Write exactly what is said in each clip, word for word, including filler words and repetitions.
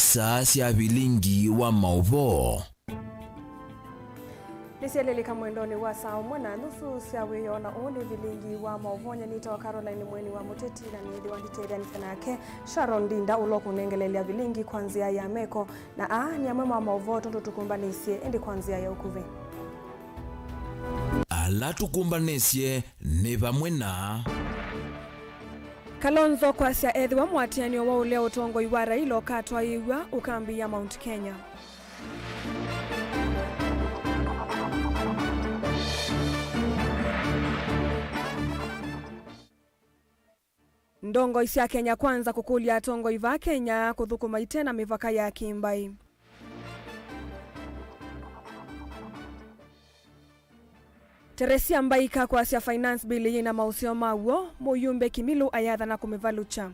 Saa sya vilingi wa maũvoo. Nĩsyelelika mwendonĩ wa saa ũmwe na nusu sya wĩoo, na ũũ nĩ vilingi wa maũvoo. Nyie nĩtawa Caroline Mweni wa Mũteti, na nĩthĩwa nditetheanĩsya nake Sharon Ndinda, ũla ũkũnengeleelya vilingi kwa nzĩa ya meko. Na aa nĩ amwe ma maũvoo tondũ tũkũmbanĩsye, ĩndĩ kwa nzĩa ya ũkuvĩ. Ala tũkũmbanĩsye nĩ vamwe na. Kalonzo kwasya ethĩwa mũatĩanĩo wa ũlea ũtongoi wa Raila ũkatwaĩĩw'a ũkambĩĩa Mount Kenya. Ndongoi sya Kenya Kwanza kũkũlya atongoi va Kenya kũthũkũma ite na mĩvaka ya kĩmbaĩ. Teresia Mbaika kwasya Finance Bill yĩna maũseo ma w'o, mũyumbe Kimilu ayathana kũmĩvalũkya.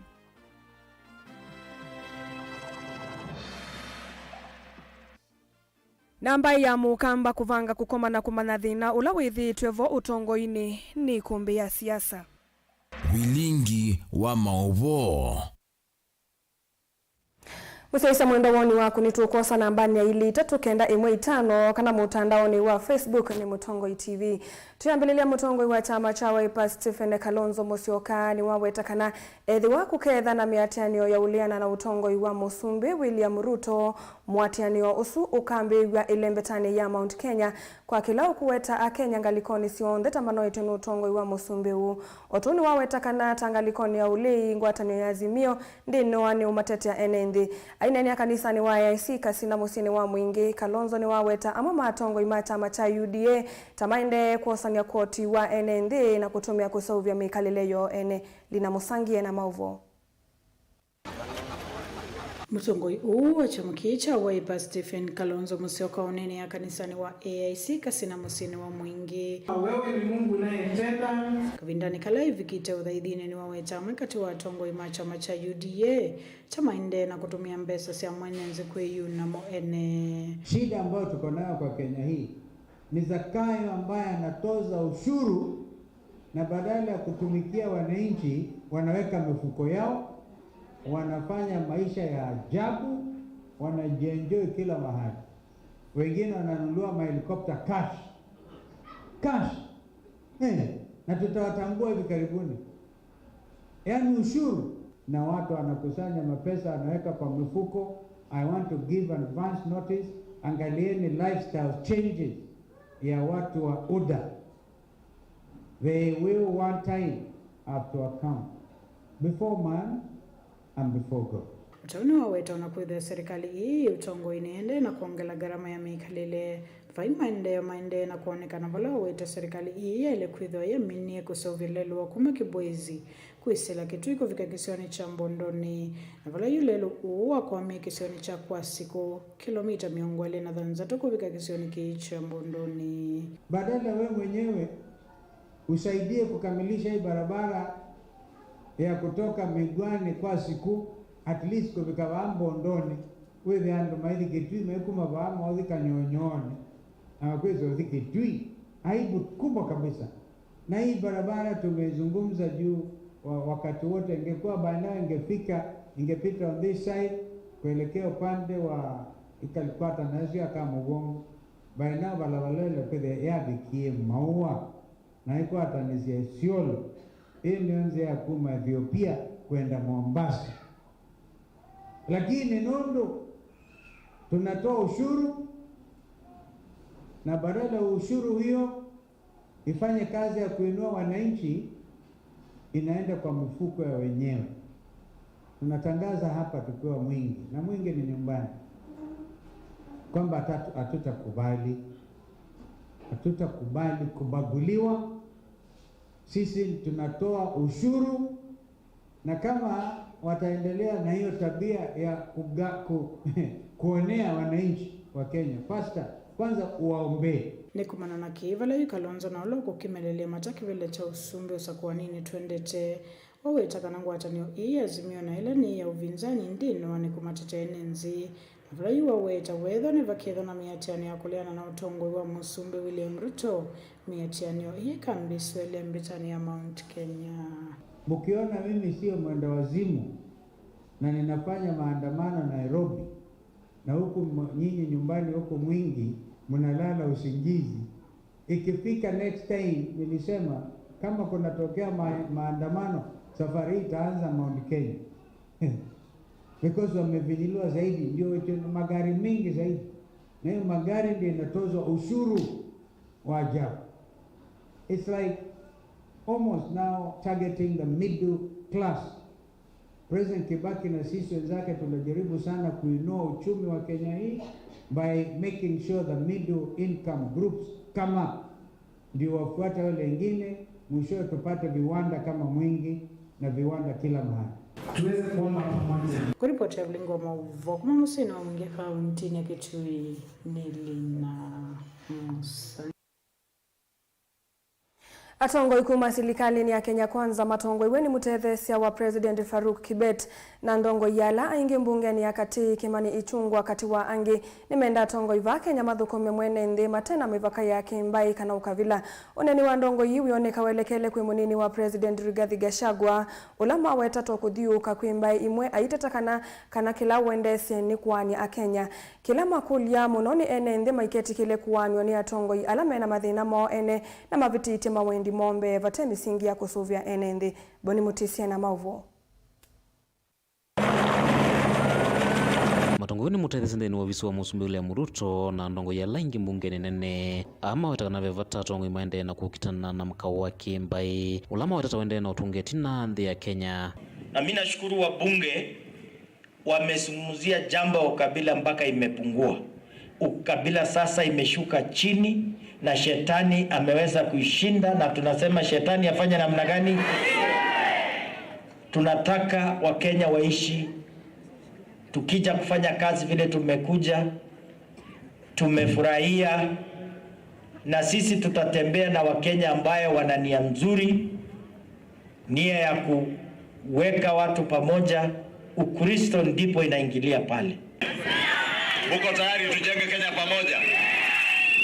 Na mbaĩ ya Mũkamba kũvanga kũkoma na kũmanya thĩna ũla wĩthĩĩtwe vo ũtongoinĩ nĩ ĩkũmbĩ ya siasa. Vilingi wa maũvoo. Mũsyaĩĩsya mwendwa, woni waku nĩtũkwosa nambanĩ ya ilĩ itatũ kenda ĩmwe itano kana mũtandaonĩ wa Facebook nĩ Mũtongoi T V. Twĩambĩlĩlya, mũtongoi wa kyama kya Wiper Stephen Kalonzo Musyoka nĩwaweta kana ethĩwa kũketha na mĩatĩanĩo ya ũleana na ũtongoi wa Mũsumbĩ William Ruto, mũatĩanĩo ũsu ũkambĩĩw'a ĩlembetanĩ ya Mount Kenya, kwa kĩla ũkũweta Akenya ngalĩkonĩ syonthe ta manoetwe nĩ ũtongoi wa mũsumbĩ ũũ. O tũu nĩwaweta kana ta ngalĩkonĩ ya ũlei, ngwatanĩo ya Azimio ndĩnoa nĩ ũmatetea ene nthĩ. Aineenea kanisanĩ wa A I C Kasina mũsyĩnĩ wa Mwingĩ, Kalonzo nĩwaweta amwe ma atongoi ma kyama kya U D A ta maendee kwosany'a kwoti wa ene nthĩ na kũtũmĩa kũseũvya mĩkalĩle yoo ene. Lina Mũsangi ena maũvoo. Mũtongoi ũũ wa kyama kĩĩ kya Wiper, Stephen Kalonzo Musyoka, ũneenea kanisanĩ wa A I C Kasina mũsyĩnĩ wa Mwingĩ. Wewe ni Mungu unayetenda. Kavindanĩ kala ĩvikĩte ũthaithinĩ, nĩwaweta amwe katĩ wa atongoi ma kyama kya U D A ta maendee na kũtũmĩa mbesa sya mwene nthĩ kwĩyuna mo ene. Shida ambayo tuko nayo kwa Kenya hii ni Zakayo ambaye anatoza ushuru na badala ya kutumikia wananchi, wanaweka mifuko yao, wanafanya maisha ya ajabu, wanajienjoy kila mahali. Wengine wananunua mahelikopta cash. Cash. Eh, na tutawatambua hivi karibuni. Yaani ushuru, na watu wanakusanya mapesa, wanaweka kwa mifuko. I want to give advance notice. Angalieni lifestyle changes ya watu wa UDA. They will one time have to account before man and before God. Ũtau nĩwaweta ona kwĩthĩa serikali ii yĩ ũtongoinĩ ĩendee na kwongela ngarama ya mĩkalĩle, vai maendeeo maendee na kwonekana, vala waweta serikali ii yaĩle kwĩthĩwa yaminie kũseũvya lelũ wa kuma Kibwezi kwĩsĩla Kitui kũvika kĩsionĩ kya Mbondoni, na vala yu lelũ ũũ wakwamie kĩsionĩ kya Kwasiku, kilomita mĩongo ĩlĩ na thanthatũ kũvika kĩsionĩ kĩĩ kya Mbondoni. Badala we mwenyewe usaidie kukamilisha hii barabara ya kutoka Migwani Kwasiku, at least kũvika vaa Mbondoni, wĩthĩa andũ maithi Kitui, maikuma vaa mothi Kanyonyoonĩ, na makwĩsa ũthi Kitui. Aibu kubwa kabisa. Na hii barabara tumeizungumza juu wa-, wakati wote, ingekuwa by now ingefika, ingepita on this side kuelekea upande wa ĩkalikwata nasyo aka Mũvũngũ. By now vala valele kwĩthĩa yavikie Maua na ĩkwatanĩsya Isiolo. Ĩĩ nĩyo nzĩa ya kuma Ethiopia kwenda Mombasa. Lakini nũndũ tunatoa ushuru, na badala ya ushuru hiyo ifanye kazi ya kuinua wananchi, inaenda kwa mifuko ya wenyewe. Tunatangaza hapa tukiwa Mwingi, na Mwingi ni nyumbani, kwamba hatatu-, hatutakubali, hatutakubali kubaguliwa. Sisi tunatoa ushuru, na kama wataendelea na hiyo tabia ya kuga-, ku-, kuonea wananchi wa Kenya, Pastor, kwanza uwaombee. Nĩ kumana na kĩĩ, vala yu Kalonzo na ũla ũkũkĩmelelya mata kĩvĩla kya ũsumbĩ ũsakũaninĩ twendete, waweta kana ngwatanĩo ĩĩ ya Azimio na ĩla nĩ ya ũvinzani ndĩnoa nĩ kũmatetea ene nthĩ. Na vala yu waweta, weethwa nĩvakethwa na mĩatĩano ya kũleana na ũtongoi wa Mũsumbĩ William Ruto, mĩatĩano ĩĩ ĩkambĩĩsw'a ĩlembetanĩ ya Mount Kenya. Mkiona mimi sio mwenda wazimu, Na ninafanya maandamano Nairobi, na huku m-, nyinyi nyumbani huku Mwingi mnalala usingizi. Ikifika next time, nilisema kama kunatokea ma-, maandamano, safari hii itaanza Mount Kenya. Because wamefinyiliwa zaidi, ndio iko na magari mingi zaidi. Na hiyo magari ndio inatozwa ushuru wa ajabu. It's like almost now targeting the middle class. President Kibaki na sisi wenzake tunajaribu sana kuinua uchumi wa Kenya hii by making sure the middle income groups come up, ndio wafuate wale wengine, mwishowe tupate viwanda kama Mwingi na viwanda kila mahali. Tuweze kuomba pamoja. Kũripotĩa Vilingi wa Maũvoo kuma mũsyĩnĩ wa Mwingi kaũntĩnĩ ya Kitui, nĩ Lina Musa. Atongoi kuma silikalĩnĩ ya Kenya Kwanza matongoiw'e nĩ mũtetheesya wa President Faruk Kibet na ndongoi ala aingĩ mbungenĩ ya katĩ, Kimani Ichung'wah katĩ wa angĩ, nĩmenda atongoi va Kenya mathũkũme mwene nthĩ mate na mĩvaka ya kĩmbaĩ kana ũkavila. Ũneeni wa ndongoi ii wĩoneka welekele kwĩ mũnini wa President Rigathi Gachagua, ũla mawetatwa kũthiũũka kwĩ mbaĩ imwe aiteta kana, kana kĩla ũendeesye nĩ kũaany'a Akenya. Kĩla makũlya mũno nĩ ene nthĩ maiketĩkĩle kũaanw'a nĩ atongoi ala mena mathĩna moo ene na mavĩtĩtye mawendi moo mbee vate mĩsingi ya kũsũvĩa ene nthĩ. Boni Mũtĩsya na maũvoo. Matongoi nĩ mũtetheesya nthĩnĩ wa ovisi wa mũsumbĩ William Ruto na ndongoi ala ingĩ mbungenĩ nene. Aa maweta kana ve vata atongoi maendee na kũkitana na makaũ wa kĩmbaĩ, ũla maweta ta ũendee na ũtũngĩti na nthĩ ya Kenya. Na mi nashukuru wabunge wamezungumzia jambo ya ukabila mpaka imepungua. Ukabila sasa imeshuka chini na shetani ameweza kuishinda, na tunasema shetani afanye namna gani? Tunataka Wakenya waishi, tukija kufanya kazi vile tumekuja, tumefurahia, na sisi tutatembea na Wakenya ambaye wana nia nzuri, nia ya kuweka watu pamoja. Ukristo ndipo inaingilia pale. Muko tayari tujenge Kenya pamoja?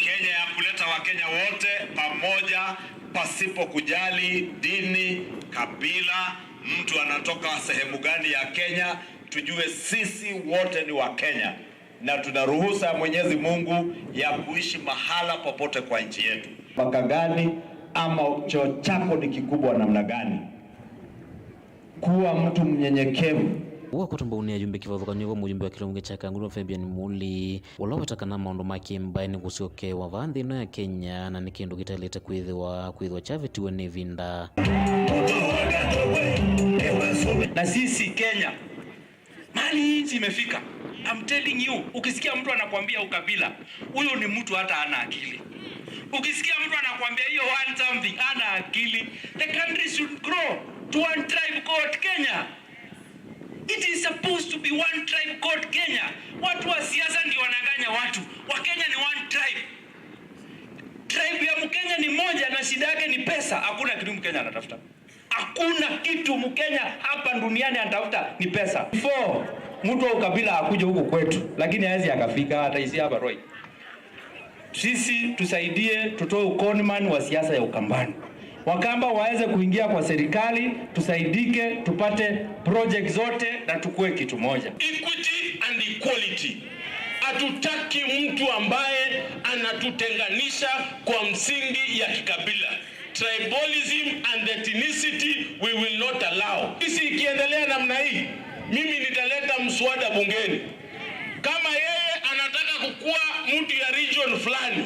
Kenya ya kuleta Wakenya wote pamoja pasipo kujali dini, kabila, mtu anatoka sehemu gani ya Kenya, tujue sisi wote ni Wakenya. Na tuna ruhusa ya Mwenyezi Mungu ya kuishi mahala popote kwa nchi yetu. Mpaka gani ama cheo chako ni kikubwa namna gani? Kuwa mtu mnyenyekevu. Ũu akwata mbau nĩ ayumbe kĩvathũkany'o va mũyumbe wa kĩlungu kya Kangundo Fabian Muli, ũla weta kana maũndũ ma kĩmbaĩ nĩ kũsyokewa vaa nthĩ ĩno ya Kenya na nĩ kĩndũ kĩtaĩlĩte kwĩthĩwa, kwĩthĩwa kyavĩtiwe nĩ ĩvinda. Na sisi Kenya, mahali hii nchi imefika, I'm telling you, ukisikia mtu anakuambia ukabila, huyo ni mtu hata hana akili. Ukisikia mtu anakuambia hiyo one something, hana akili. The country should grow to one tribe called Kenya. It is supposed to be one tribe called Kenya. Watu wa siasa ndio wananganya watu. Wa Kenya ni one tribe. Tribe ya Mkenya ni moja na shida yake ni pesa. Hakuna kitu Mkenya anatafuta. Hakuna kitu Mkenya hapa duniani anatafuta ni pesa. Before mtu wa ukabila akuje huku kwetu, lakini hawezi akafika, hata isi hapa Roi. Sisi tusaidie, tutoe uconman wa siasa ya Ukambani. Wakamba waweze kuingia kwa serikali, tusaidike, tupate project zote na tukue kitu moja. Equity and equality. Hatutaki mtu ambaye anatutenganisha kwa msingi ya kikabila. Tribalism and ethnicity we will not allow. Sisi ikiendelea namna hii, mimi nitaleta mswada bungeni. Kama yeye anataka kukua mtu ya region fulani,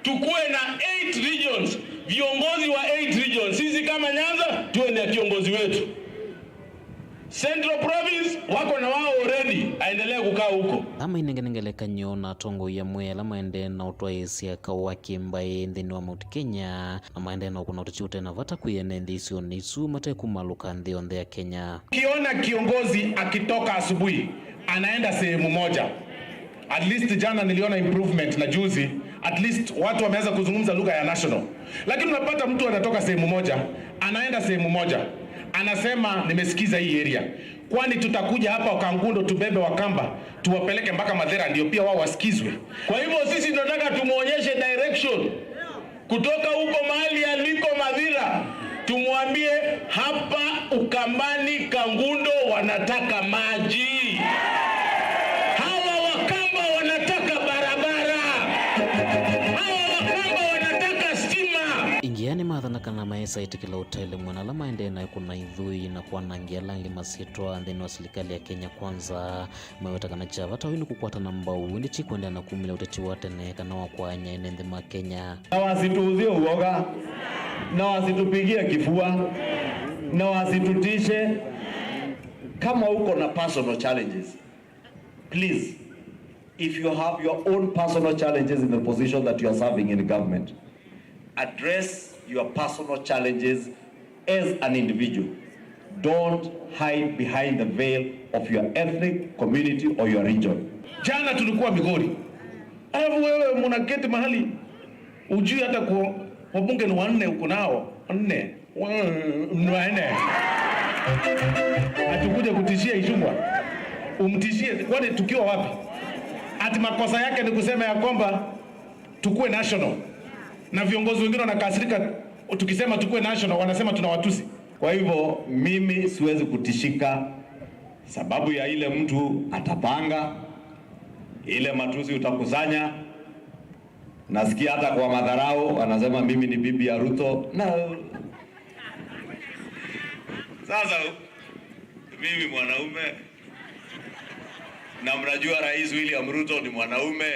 tukue na eight regions, viongozi wa eight regions. Sisi kama Nyanza tuwe na kiongozi wetu. Central Province wako na wao already, aendelee kukaa huko. Aa mainengane ngelekany'o na atongoi amwe ala maendee na ũtwaĩĩsya kaũ wa kĩmbaĩ nthĩnĩ wa Mount Kenya, na maendee na ũkũna ũteti ũte na vata kwĩ ene nthĩ isionĩ isu mate kumalũka nthĩ yonthe ya Kenya. Ukiona kiongozi akitoka asubuhi, anaenda sehemu moja. At least jana niliona improvement na juzi, at least watu wameanza kuzungumza lugha ya national. Lakini unapata mtu anatoka sehemu moja, anaenda sehemu moja, anasema, "Nimesikiza hii area." Kwani tutakuja hapa Kangundo tubebe Wakamba, tuwapeleke mpaka Mathira ndio pia wao wasikizwe? Kwa hivyo sisi tunataka tumuonyeshe direction. Kutoka huko mahali aliko Mathira, Tumwambie hapa Ukambani Kangundo wanataka maji. Hawa Wakamba wanataka barabara. Hawa Wakamba wanataka stima. Ĩngĩ nĩmathana kana maesa ĩtĩkĩla ũtele mwana ala maendee na kũna ithui na kwanangĩa ala angĩ masyĩtwa nthĩnĩ wa silikalĩ ya Kenya Kwanza. Maweta kana kya vata ũyũ nĩ kũkwatana mbau, ĩndĩ ti kũendeea na kumĩlya ũteti wa tene kana wa kwaany'a ene nthĩ ma Kenya. Na wasituuzie uoga, na wasitupigie kifua, na wasitutishe. Kama uko na personal challenges, please, if you have your own personal challenges in the position that you are serving in government, address your personal challenges as an individual. Don't hide behind the veil of your ethnic community or your region. Jana tulikuwa Migori, alafu wewe mnaketi mahali ujui hata kwa wabunge ni wanne uko nao, wanne, wanne, ati ukuje kutishia Ichung'wah, umtishie, kwani tukiwa wapi? Ati makosa yake ni kusema ya kwamba tukue national, na viongozi wengine wanakasirika tukisema tukue national, wanasema tunawatusi. Kwa hivyo mimi siwezi kutishika sababu ya ile mtu atapanga, ile matusi utakusanya. Nasikia hata kwa madharau anasema mimi ni bibi ya Ruto. Na sasa mimi mwanaume, na mnajua Rais William Ruto ni mwanaume.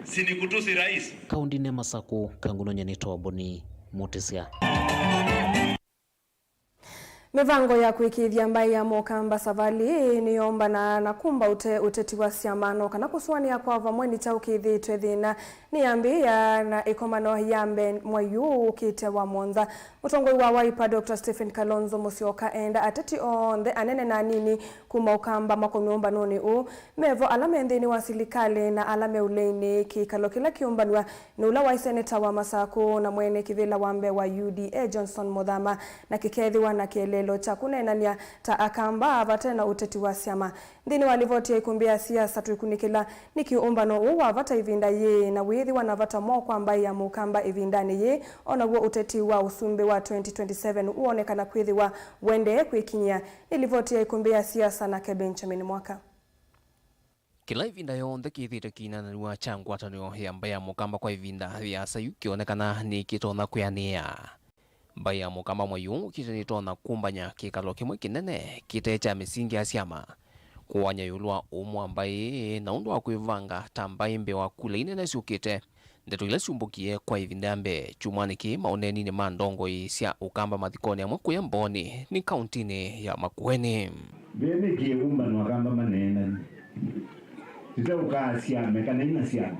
Si ni kutusi rais? Kaũndĩnĩ ya Masakũ, Kangundo nĩnĩtawa Boni Mũtĩsya. Mĩvango ya kwĩkĩĩthya mbaĩ ya Mũkamba savalĩ ĩĩ nĩyoombana na kumba ũte ũteti wa syama, no kana kũsũanĩa kwa vamwe nĩ kyaũ kĩthĩĩtwe thĩna nĩyambĩĩa na ĩkomano ya mbee mwei ũũ ũkĩte wa mũonza. Mũtongoi wa Wiper, Doctor Stephen Kalonzo Musyoka, eenda ateti onthe, anene na anini, kuma Ũkamba makomye ũmbanonĩ ũũ, mevo ala me nthĩnĩ wa silikalĩ na ala me ũleinĩ. Kĩkalo kĩla kĩũmbanw'a nĩ ũla waĩ seneta wa Masakũ na mwene kĩvĩla wa mbee wa U D A, Johnson Muthama, na kĩkeethĩwa na kĩeleelo kya kũneenany'a ta Akamba vate na ũteti wa syama. Nthĩnĩ wa livoti ya ikumbĩ ya siasa, twĩkunĩkĩla nĩkĩ ũmbano ũũ wa vata ĩvinda yĩĩ, na wĩĩthĩwa na vata mwaũ kwa mbaĩ ya Mũkamba ĩvindanĩ yĩĩ, o naw'o ũteti wa ũsumbĩ wa twenty twenty-seven ũonekana kwĩthĩwa ũendee kwĩkinyĩa. Nĩ livoti ya ikumbĩ ya siasa nake Benjamin Mwaka. Kĩla ĩvinda yonthe kĩthĩĩtwe kĩinananw'a kya ngwatanĩo ya mbaĩ ya Mũkamba kwa ĩvinda yĩasa yu kĩonekana nĩkĩtonya kwĩanĩĩa. Mbaĩ ya Mũkamba mwei ũũ ũkĩte nĩtonya kũmbany'a kĩkalo kĩmwe kĩnene kĩte kya mĩsingi ya syama, kũany'a ĩũlũ wa ũmwe wa mbaĩ ĩĩ na ũndũ wa kwĩvanga ta mbaĩ mbee wa kula inene syũkĩte. Ndeto ila syumbũkie kwa ĩvinda ya mbee kyumwanĩ kĩĩ maũneeninĩ ma ndongoi sya Ũkamba mathikonĩ amwe kũya Mbooni nĩ kaũntĩnĩ ya Makueni. Ve nĩkĩ ũmbano Akamba maneenani? Tũteũkaa syame kana ina syame.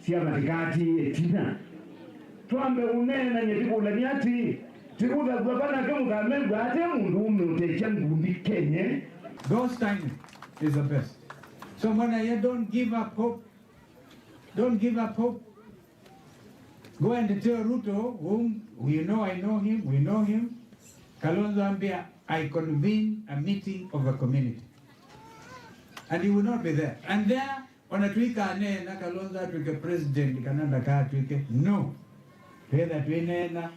Syama tĩkatiĩe ĩtina. Twambe ũneenany'a tĩkũlany'a atĩĩ, tĩkũthathw'a vanake mũkamew'a ate mũndũ ũme ũtekya ngundi Kenya? Those times is the best. So when I hear, "Don't give up hope, don't give up hope," go and tell Ruto, whom you know, I know him, we know him. Kalonzo ambia, "I convene a meeting of a community." And he will not be there. And there, ona tũikaneena Kalonzo atw'ĩke president kana ndakatw'ĩke. No. Twĩtha twĩneena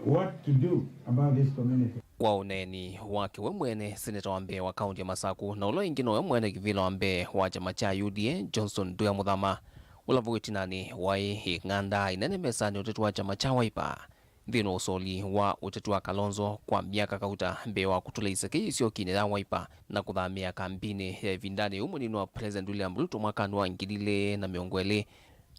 what to do about this community. Kwa ũneeni wake we mwene, seneta wa mbee wa kaũntĩ ya Masakũ na ũla ĩngĩ nowe mwene kĩvĩla wa mbee wa kyama kya U D A, Johnson Nduya Muthama, ũla vau ĩtinanĩ waĩ ĩng'anda ĩnene mesanĩ ũteti wa kyama kya Wiper nthĩnĩ wa ũsoli wa ũteti wa Kalonzo kwa myaka kauta mbee wa kũtũla ĩseke yĩsyokinĩ ya Wiper na kũthamĩa kambinĩ ya ĩvindanĩ yĩu mũnini wa President William Ruto mwakanĩ wa ngili ilĩ na mĩongo ĩlĩ.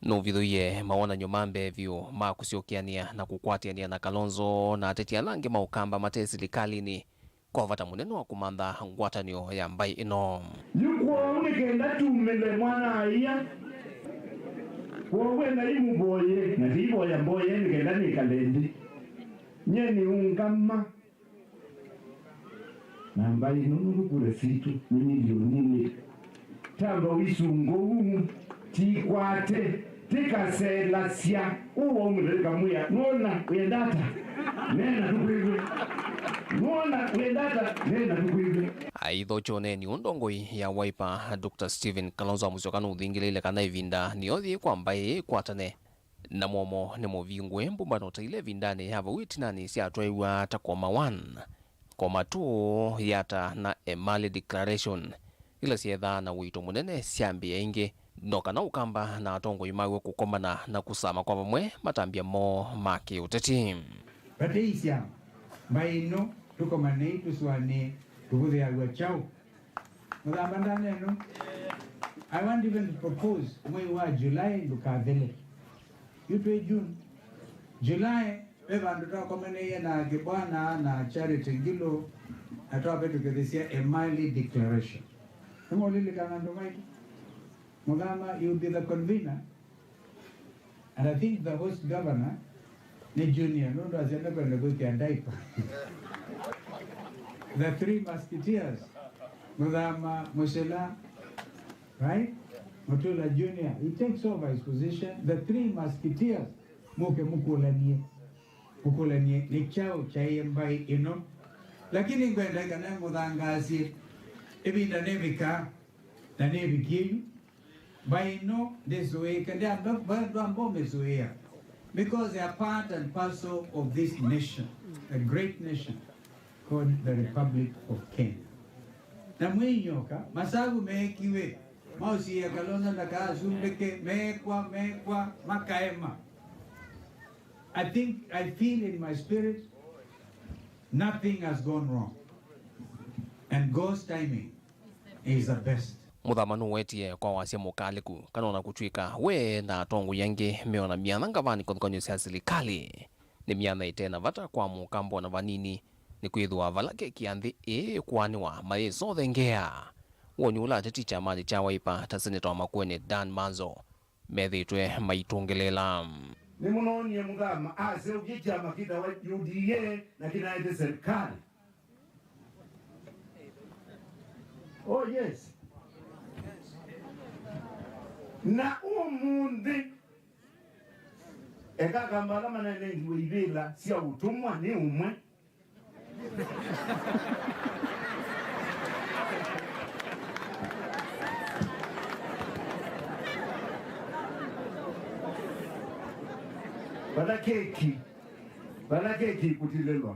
Nũvithũie mawonany'o ma mbee vyũ ma kũsyokĩanĩa na kũkwatĩanĩa na Kalonzo na ateti ala angĩ ma Ũkamba mate silikalĩnĩ kwa vata mũnene wa kũmantha ngwatanĩo ya mbaĩ ĩno. Yu kwoou nĩ kenda tumĩle mwana-a-ia, kwoou engai mũvoye, na tĩivoya mboye nĩ kenda nĩkale nthĩ. Nyie nĩũngama. Na mbaĩ ĩno nũndũ kura sitũ nĩ milioni ilĩ. Tamba ũisungũu, tikwate, tikaselasya. Ũũ waumĩle kamwĩa, "Nũona wĩenda ata? Neena tũkwĩw'e. Nũona wĩenda ata? Neena tũkwĩw'e." Aitho kyoneni ũndongoi ya Wiper, Doctor Stephen Kalonzo Musyoka nũthingĩlĩile kana ĩvinda nĩyo yĩĩ kwa mbaĩ ĩĩ ĩkwatane Na mwomo nĩ mũvingũe, mbũmbano ta ila ĩvindanĩ ya vau ĩtinanĩ syatwaĩw'a ta Koma one, Koma two, Yatta na Emali Declaration, ila syethaa na ũito mũnene syambĩĩa ĩngĩ, no kana Ũkamba na atongoi maw'e kũkomana na kũsama kwa vamwe matambya moo ma kĩũteti. Vate isyama, mbaĩ ĩno, tũkomanei, tũsũanĩe, tũvũthĩaw'a kyaũ? Mũthama ndaneno. I want even to propose mwei wa July ndũkathele. Yu twĩ June. July, ve vandũ twakomanĩie na Kĩbwana na Charity Ngilu, na twavĩtũkĩthisya Emali Declaration. Nĩmũlilikana andũ maitũ? Mũthama, you'll be the convener. And I think the host governor nĩ Junior, nũndũ asya nĩkwenda kwĩkĩa diaper. The Three Musketeers, Mũthama, Mũchela, right? Mutula Junior, he takes over his position. The Three Musketeers, mũke mũkũlanie, mũkũlanie nĩ kyaũ kyaĩe mbaĩ ĩno. Lakini ngwenda kana mũthangaasye, ĩvinda nĩvika na nĩvikie yu. Mbaĩ ĩno ndĩsũĩĩka, ndĩamba, ndwamba ũmĩsũĩa, because they are part and parcel of this nation, a great nation called the Republic of Kenya. Na mwĩnyoka, masavu meekiwe, maũsiĩa Kalonzo ndakaasumbĩke, meekwa, meekwa, makaema. I think, I feel in my spirit, nothing has gone wrong. And God's timing is the best. Mũthama nũwetie kwa wasya mũkalĩku kana ona kũtw'ĩka we na atongoi angĩ meona myanya ngavani kĩvathũkany'o sya silikalĩ, nĩ myanya ĩte na vata kwa Mũkamba ona vanini, nĩkwĩthĩwa vala keki ya nthĩ ĩĩ ĩkũanĩwa mayĩsothengeea. Woni ũla ateti kyamanĩ kya Wiper ta seneta wa Makueni Dan Manzo methĩĩtwe maitũngĩlĩĩla. Nĩmũnoonie Mũthama aseũvye kyama kĩtawa U D A na kĩnaete serikali. Oh yes. Na ũmũnthĩ, eka Akamba ala manenengiwe ivĩla sya ũtũmwa nĩ ũmwe. Vala keki, vala keki ĩkũtilĩlwa.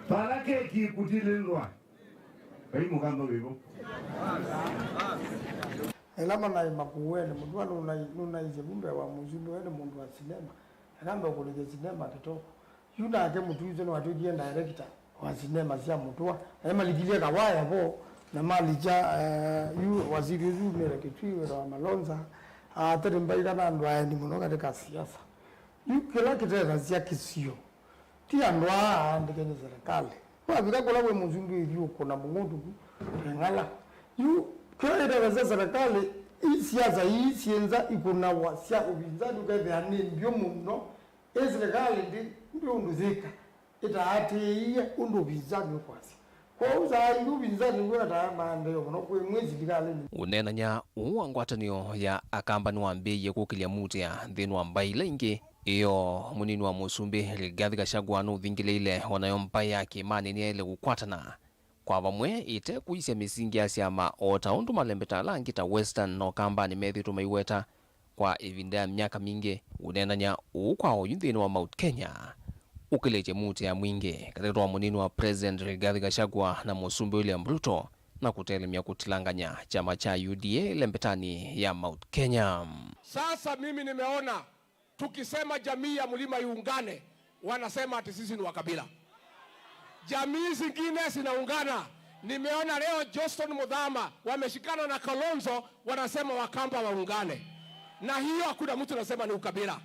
Vala keki ĩkũtilĩlwa. Vai Mũkamba wĩvo. Ĩla manaĩ Makueni, Mũtua nũnaĩ-, nũnaisye vu mbee wa mũsumbĩ, we nĩ mũndũ wa sinema. Akamba ũkũlĩkya sinema kĩtoko. Yu nake Mũtwĩsĩ nĩwatw'ĩkie director wa sinema sya Mũtua. Na malikilye kawaya vo, na malikya, eh, yu waziri ũsu umĩte Kitui wĩtawa Malonza, atete mbaika na andũ aeni mũno katika siasa. Yu kĩla kĩtethasya kĩsio, ti andũ aa aandĩke, nĩ serikali. Wavika kũla wĩ mũsumbĩ ũithi ũkũna mũng'ũtũku, ĩng'ala. Yu kĩla kĩtethasya serikali, i siasa ii syĩ nza ikũnawa sya ũvinzani, ũkethĩa nĩ mbyũ mũno. Ĩ silikalĩ ndĩ, ndĩ ũndũ yĩka, ĩtaatĩĩie ũndũ ũvinzani ũkwasya. Kwoou saa ingĩ ũvinzani wĩataa maendeeo mũno kwĩ mwĩ silikalĩnĩ. Ũneenany'a ũũ wa ngwatanĩo ya Akamba nĩwambĩĩie kũkĩlya muutĩa nthĩnĩ wa mbaĩ ila ingĩ. Ĩyoo, mũnini wa mũsumbĩ Rigathi Gachagua nũthingĩlĩĩile o nayo mbaĩ ya kĩĩmanĩ nĩyaĩle kũkwatana kwa vamwe ĩte kũisya mĩsingi ya syama, o ta ũndũ malembeta ala angĩ ta Western na Ũkambanĩ methĩĩtwe maiweta kwa ĩvinda ya myaka mingĩ. Ũneenany'a ũũ kwa oyu nthĩnĩ wa Mount Kenya ũkĩlĩtye muutĩa mwingĩ katĩ wa mũnini wa President Rigathi Gachagua na Mũsumbĩ William Ruto, na kũtelemya kũtilangany'a kyama kya U D A lembetanĩ ya Mount Kenya. Sasa mimi nimeona tukisema jamii ya mlima iungane, wanasema ati sisi ni wa kabila. Jamii zingine zinaungana. Nimeona leo Johnston Muthama wameshikana na Kalonzo, wanasema Wakamba waungane. Na hiyo hakuna mtu anasema ni ukabila.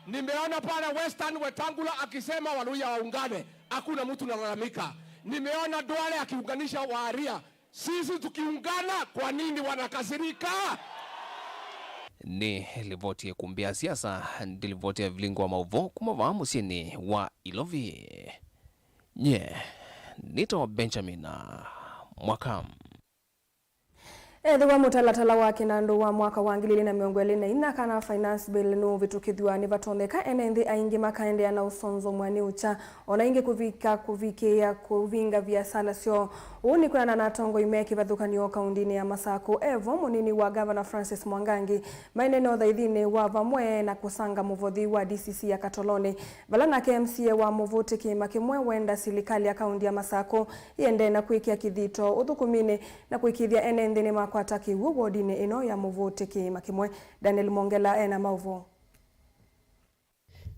Nimeona pale Western Wetangula akisema Waluhya waungane, hakuna mtu analalamika. Nimeona Duale akiunganisha Waaria. Sisi tukiungana, kwa nini wanakasirika? Nĩ livoti ĩkumbĩa siasa, ndi livoti ya vilingi wa maũvoo kuma vaa mũsyĩnĩ wa Ilovi. Nye nĩtawa Benjamin Mwaka. Ethĩwa mũtalatala wa kĩnandũ wa mwaka wa ngili ilĩ na mĩongo ĩlĩ na inya kana finance bill nũũvĩtũkĩthw'a, nĩvatonyeka ene nthĩ aingĩ makaendeea na ũsonzomw'a nĩ ũkya, ona ĩngĩ kũvika kũvikĩĩa kũvinga viasala syoo. Ũu nĩ kwĩanana na atongoi me kĩvathũkany'o kaũndĩnĩ ya Masakũ. Evo, mũnini wa Ngavana Francis Mwangangi, maineena ũthaithinĩ wa vamwe na kũsanga mũvothi wa D C C ya Katolonĩ, vala nake M C A wa Mũvũtĩ Kĩĩma Kĩmwe wenda silikalĩ ya kaũndĩ ya Masakũ ĩendee na kwĩkĩa kĩthito ũthũkũminĩ na kũĩkĩĩthya ene nthĩ nĩmakwata kĩw'ũ wodinĩ ĩno ya Mũvũtĩ Kĩĩma Kĩmwe. Daniel Mongela ena maũvoo.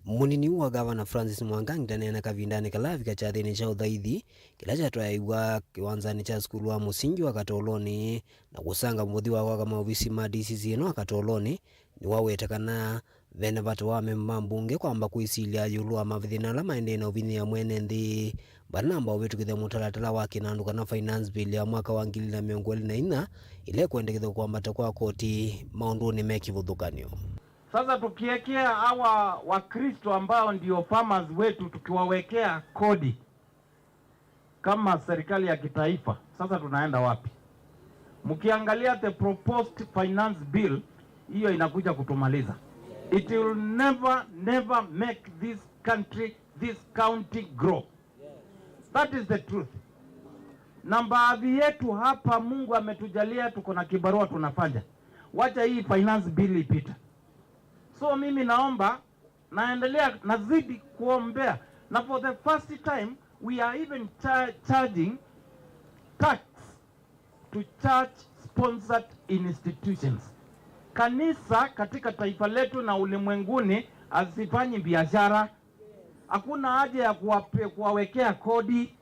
Mũnini wa Ngavana Francis Mwangangi ndaneena kavindanĩ kala avika kyathĩnĩ kya ũthaithi kĩla kyatwaĩiw'a kĩwanzanĩ kya sukulu wa mũsingi wa Katolonĩ na kũsanga mũvothi wa kwaka maovisi ma D C C ĩno wa Katolonĩ, nĩwaweta kana vena vata wa amemba ma mbunge kwamba kwĩsilya ĩũlũ wa mathĩna ala maendee na ũvinyĩĩa mwene nthĩ, vanamba ũvĩtũkĩthya mũtalatala wa kĩnandũ kana Finance Bill ya mwaka wa ngili ilĩ na mĩongo ĩlĩ na inya, ĩla ĩkwendekethw'a kwambata kwa koti maũndũnĩ me kĩvathũkany'o. Sasa tukiwekea hawa Wakristo ambao ndio farmers wetu, tukiwawekea kodi kama serikali ya kitaifa, sasa tunaenda wapi? Mkiangalia the proposed finance bill, hiyo inakuja kutumaliza. It will never, never make this country, this county grow. That is the truth. Na baadhi yetu hapa, Mungu ametujalia, tuko na kibarua tunafanya. Wacha hii finance bill ipita. So mimi naomba, naendelea, nazidi kuombea. Na for the first time, we are even cha-, charging tax to church sponsored institutions. Kanisa katika taifa letu na ulimwenguni hazifanyi biashara. Hakuna haja ya kuwape-, kuwawekea kodi.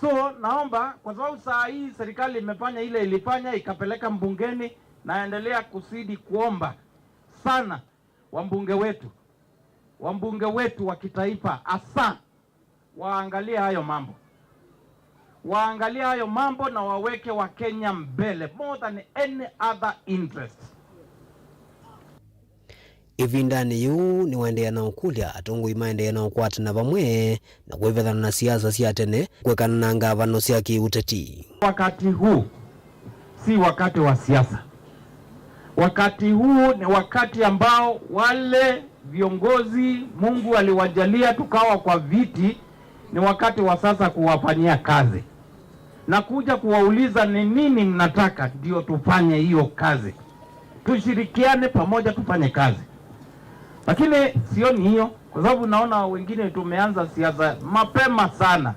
So naomba, kwa sababu saa hii serikali imefanya ile ilifanya, ikapeleka mbungeni, naendelea kuzidi kuomba sana wambunge wetu, wambunge wetu wa kitaifa hasa, waangalie hayo mambo. Waangalie hayo mambo na waweke Wakenya mbele more than any other interest. Ĩvindanĩ yĩu nĩwaendeea na ũkũlya atongoi maendeea na ũkwatana vamwe na kwĩvethana na siasa sya tene kwĩkana na ngavano sya kĩũteti. Wakati huu si wakati wa siasa. Wakati huu ni wakati ambao wale viongozi Mungu aliwajalia tukawa kwa viti, ni wakati wa sasa kuwafanyia kazi na kuja kuwauliza ni nini mnataka, ndio tufanye hiyo kazi, tushirikiane pamoja tufanye kazi. Lakini sioni hiyo, kwa sababu naona wengine tumeanza siasa mapema sana.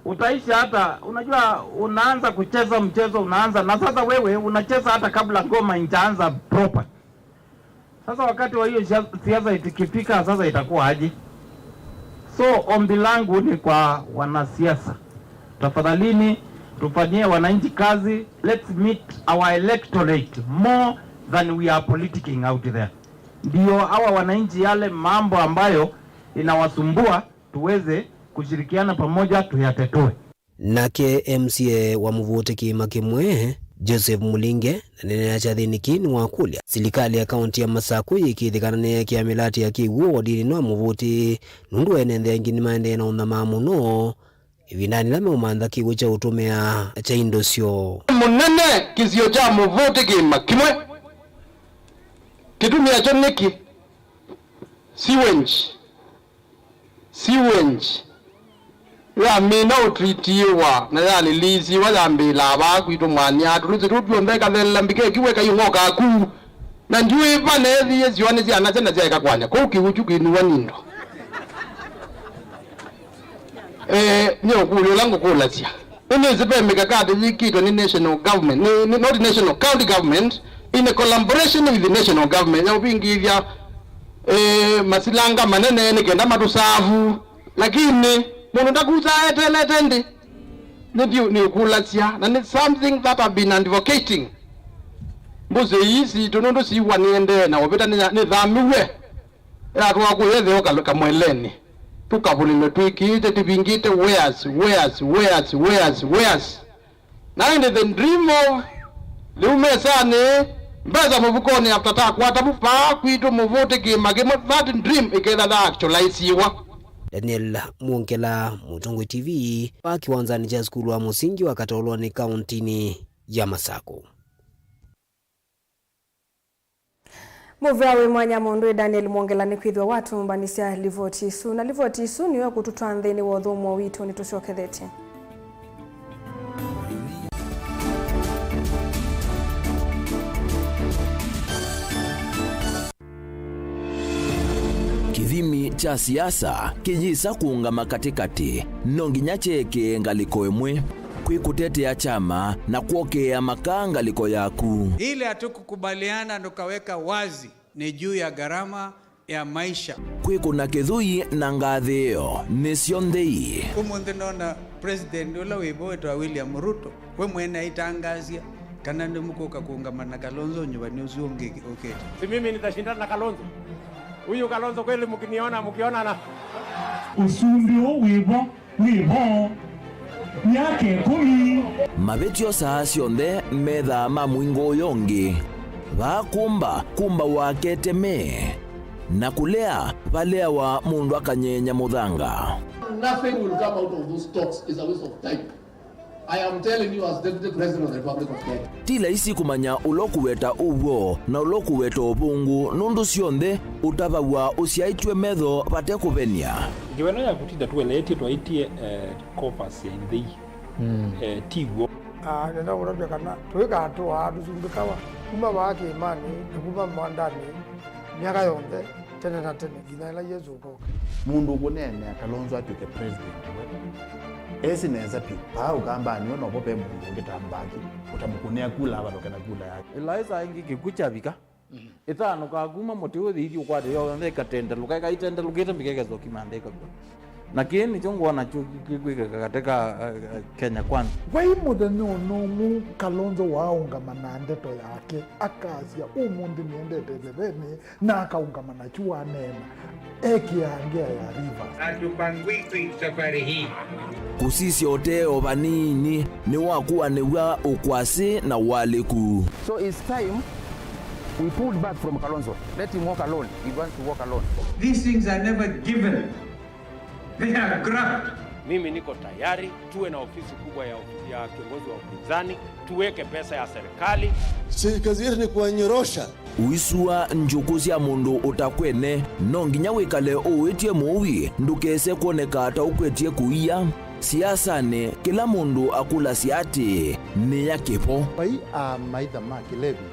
Utaisha hata, unajua, unaanza kucheza mchezo, unaanza, na sasa wewe unacheza hata kabla ngoma haijaanza proper. Sasa wakati wa hiyo sia-, siasa ikifika, sasa itakuwa aje? So ombi langu ni kwa wanasiasa, tafadhalini, tufanyie wananchi kazi. Let's meet our electorate more than we are politicking out there. Ndio hawa wananchi, yale mambo ambayo inawasumbua, tuweze kushirikiana pamoja tuyatetue. Nake M C A wa Mũvũtĩ Kĩĩma Kĩmwe, Joseph Mũlinge, naneenea kyathĩnĩ kĩĩ nĩwakũlya silikalĩ ya kaũntĩ ya Masakũ yĩkĩĩthye kana nĩyekĩa mĩlatĩ ya kĩw'ũ wodinĩ wa Mũvũtĩ, nũndũ ene nthĩ aingĩ nĩmaendee na ũnyamaa mũno ĩvindanĩ yĩla meũmantha kĩw'ũ kya ũtũmĩa kya indo syoo. Mũnene kĩsio kya Mũvũtĩ Kĩĩma Kĩmwe. Kĩtumi akyo nĩkĩ? Sewage. Sewage yamina ũtritiwa na yalilisiwa yambĩĩlaa vaa kwitũ Mwanya, tũlũsĩ tũu tw'onthe ĩkathelela mbika ĩkiw'a ĩkayũng'oka kũu. Na ndiũĩ va neethĩie syũa nĩ syanasya na syaeka kwanya kũu kĩw'ũ kyu kĩniwa nĩ indo. Eh, nĩ ũkũlyo ũla ngũkũlasya. Nĩnĩsĩ ve mikakati yĩkĩtwe nĩ national government, nĩ, nĩ, not national, county government, in a collaboration with the national government, ya ũvingĩĩthya, eh, masilanga manene nĩ kenda matũsavu. Lakini mũndũ ndakusaa eteelete ndĩ. Nĩ ndiũ, nĩ ũkũlasya, na nĩ something that I've been advocating. Mbũsĩ ii sitũ nũndũ siw'a nĩendee na ũvĩta nĩ, nĩthamiw'e. Ĩla twakũya ĩtheo ka-, kamweleni, tũkavũlĩlwe twĩkĩĩte tũvingĩte wares, wares, wares, wares, wares. Na ĩndĩ the dream of lĩu mesanĩ, mbesa mũvukonĩ after takwata vu vaa kwitũ Mũvũtĩ Kĩĩma Kĩmwe, that dream ĩketha ya actualize-iwa. Daniel Mwongela, Mũtongoi T V, vaa kĩwanzanĩ kya sukulu wa mũsingi wa Katolonĩ kaũntĩnĩ ya Masakũ. Mũvea wĩ mwanya mũndũ ĩ Daniel Mwongela nĩkwĩthĩwa watũmbanĩsya livoti ĩsu. Na livoti ĩsu nĩyo ĩkũtũtwaa nthĩnĩ wa ũthũmũo witũ. Nĩtũsyokethetye. kya siasa kĩyĩsa kũũngama katĩkatĩ, no nginya kyeekĩe ngalĩko ĩmwe. Kwĩ kũtetea kyama na kwokĩĩa makaa ngalĩko yaku. Ile hatukukubaliana tukaweka wazi ni juu ya gharama ya maisha. Kwĩkũna kĩthũi na ngathĩĩo nĩ syonthe ii. Ũmũnthĩ nona president ũla wĩ vo wĩtawa William Ruto, we mwene aitangaasya kana nĩmũkũka kũũngama na Kalonzo nyuvanĩ ũsu ũngĩ ũkĩte. Si mimi nitashindana na Kalonzo? Huyu Kalonzo kweli mkiniona, mkionana. Ũsumbĩ ũũ wĩ vo wĩ vo myaka ĩkũmi. Mavĩtyo saa syonthe methaa ma mũingo ũyũ ũngĩ. Vaa kũmba, kũmbawa keteme. Na kũlea, valeawa mũndũ akanyenya mũthanga. Nothing will come out of those talks. Is a waste of time. I am telling you as Deputy President of the Republic of Kenya. Ti laisi kũmanya ũla ũkũweta ũw'o na ũla ũkũweta ũvũngũ, nũndũ syonthe ũtavaw'a ũsyaĩtw'e metho vate kũvenia. Ngewa ĩno ya kũtinda tũeleetye twaĩtye, eh, Caucus ya Ithei. Mm. Eh, ti w'o. Ah, nenda kũtavya kana tũikatũaa tũsumbĩkawa kuma vaa kĩĩmanĩ na kuma mwandanĩ myaka yonthe, tene na tene, nginya ĩla Yesũ ũkoka. Mũndũ ũkũneenea Kalonzo atw'ĩke president we, esi nesa vyũ. Paa ũkambanĩ we novo ve mũndũ ũngĩ ta Mbaki, ũtamũkũnĩa kula avalũke na kula yake. Ĩlaĩ saa ingĩ kĩkw'ũ kyavika, ĩtanũkaa kuma mũtĩ ũthi ithi ũkwate yonthe ĩkatendelũka, ĩkaitendelũkĩte mbika ĩkesa ũkima nthĩ ĩkakw'a. Na kĩĩ nĩkyo ngwona kyu kĩkwĩkĩka katĩ ka, eh, eh, Kenya Kwanza. Vai mũthenya ona ũmwe Kalonzo waaũngama na ndeto yake, akasya, "Ũmũnthĩ nĩendete ĩthevenĩ," na akaũngama nakyu waneena, ekĩaa ngea ya Rivers. Hatupangwiki safari hii. Kũsisya ũteo vanini nĩwakũanĩw'a ũkwasĩ na ũalĩku. So it's time we pulled back from Kalonzo. Let him walk alone. He wants to walk alone. These things are never given. They are graft. Mimi niko tayari tuwe na ofisi kubwa ya, ya kiongozi wa upinzani, tuweke pesa ya serikali. Si kazi yetu ni kuwanyorosha. Ũisua njũkũ sya mũndũ ũtakwene, no nginya wĩkale ũwĩtye mũui ndũkese kwoneka ta ũkwetye kũia. Siasanĩ, kĩla mũndũ akũlasya atĩĩ, "Nĩ ya kĩvo?" Vai amaitha ma kĩlevi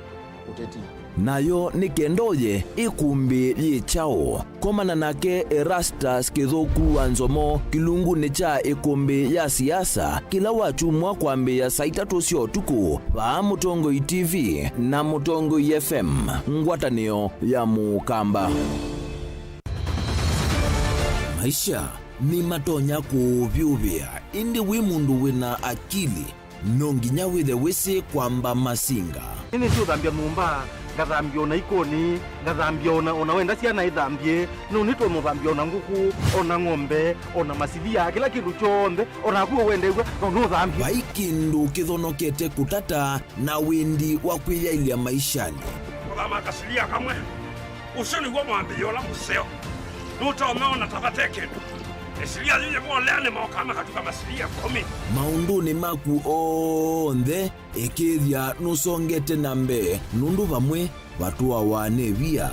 ũteti. Nayo nĩ kenda ũye ĩkũmbĩ yĩ kyaũ? Komana nake Erastus Kĩthũku wa Nzomo kĩlungunĩ kya ĩkũmbĩ ya siasa kĩla wakyumwa kwambĩĩa saa itatũ sya ũtukũ vaa Mũtongoi T V na Mũtongoi F M, ngwatanĩo ya Mũkamba. Maisha nĩmatonya kũũvyũvĩa, ĩndĩ wĩ mũndũ wĩ na akili, no nginya wĩthe wĩsĩ kwamba masinga. Nĩnĩsĩ ũthambya nyũmba, ngathambya ona ikonĩ, ngathambya ona, ona wenda syana ithambye, no nĩtũmũthambya ona ngũkũ, ona ng'ombe, ona masilia, kĩla kĩndũ kyonthe, ona naku wendew'a, no nũthambye. Vai kĩndũ kĩthonokete kũtata na wendi wa kwĩyaĩlya maishanĩ. Kũthama kasilia kamwe. Ũsu nĩw'o mwambĩĩo ũla mũseo. Nũtonya ona ta vate kĩndũ. Ĩsilia yĩyĩvolea nĩmokaa makatuka masilia ĩkũmi. Maũndũnĩ maku onthe, ĩkĩĩthya nũsongete na mbee, nũndũ vamwe vatũawa nĩ via.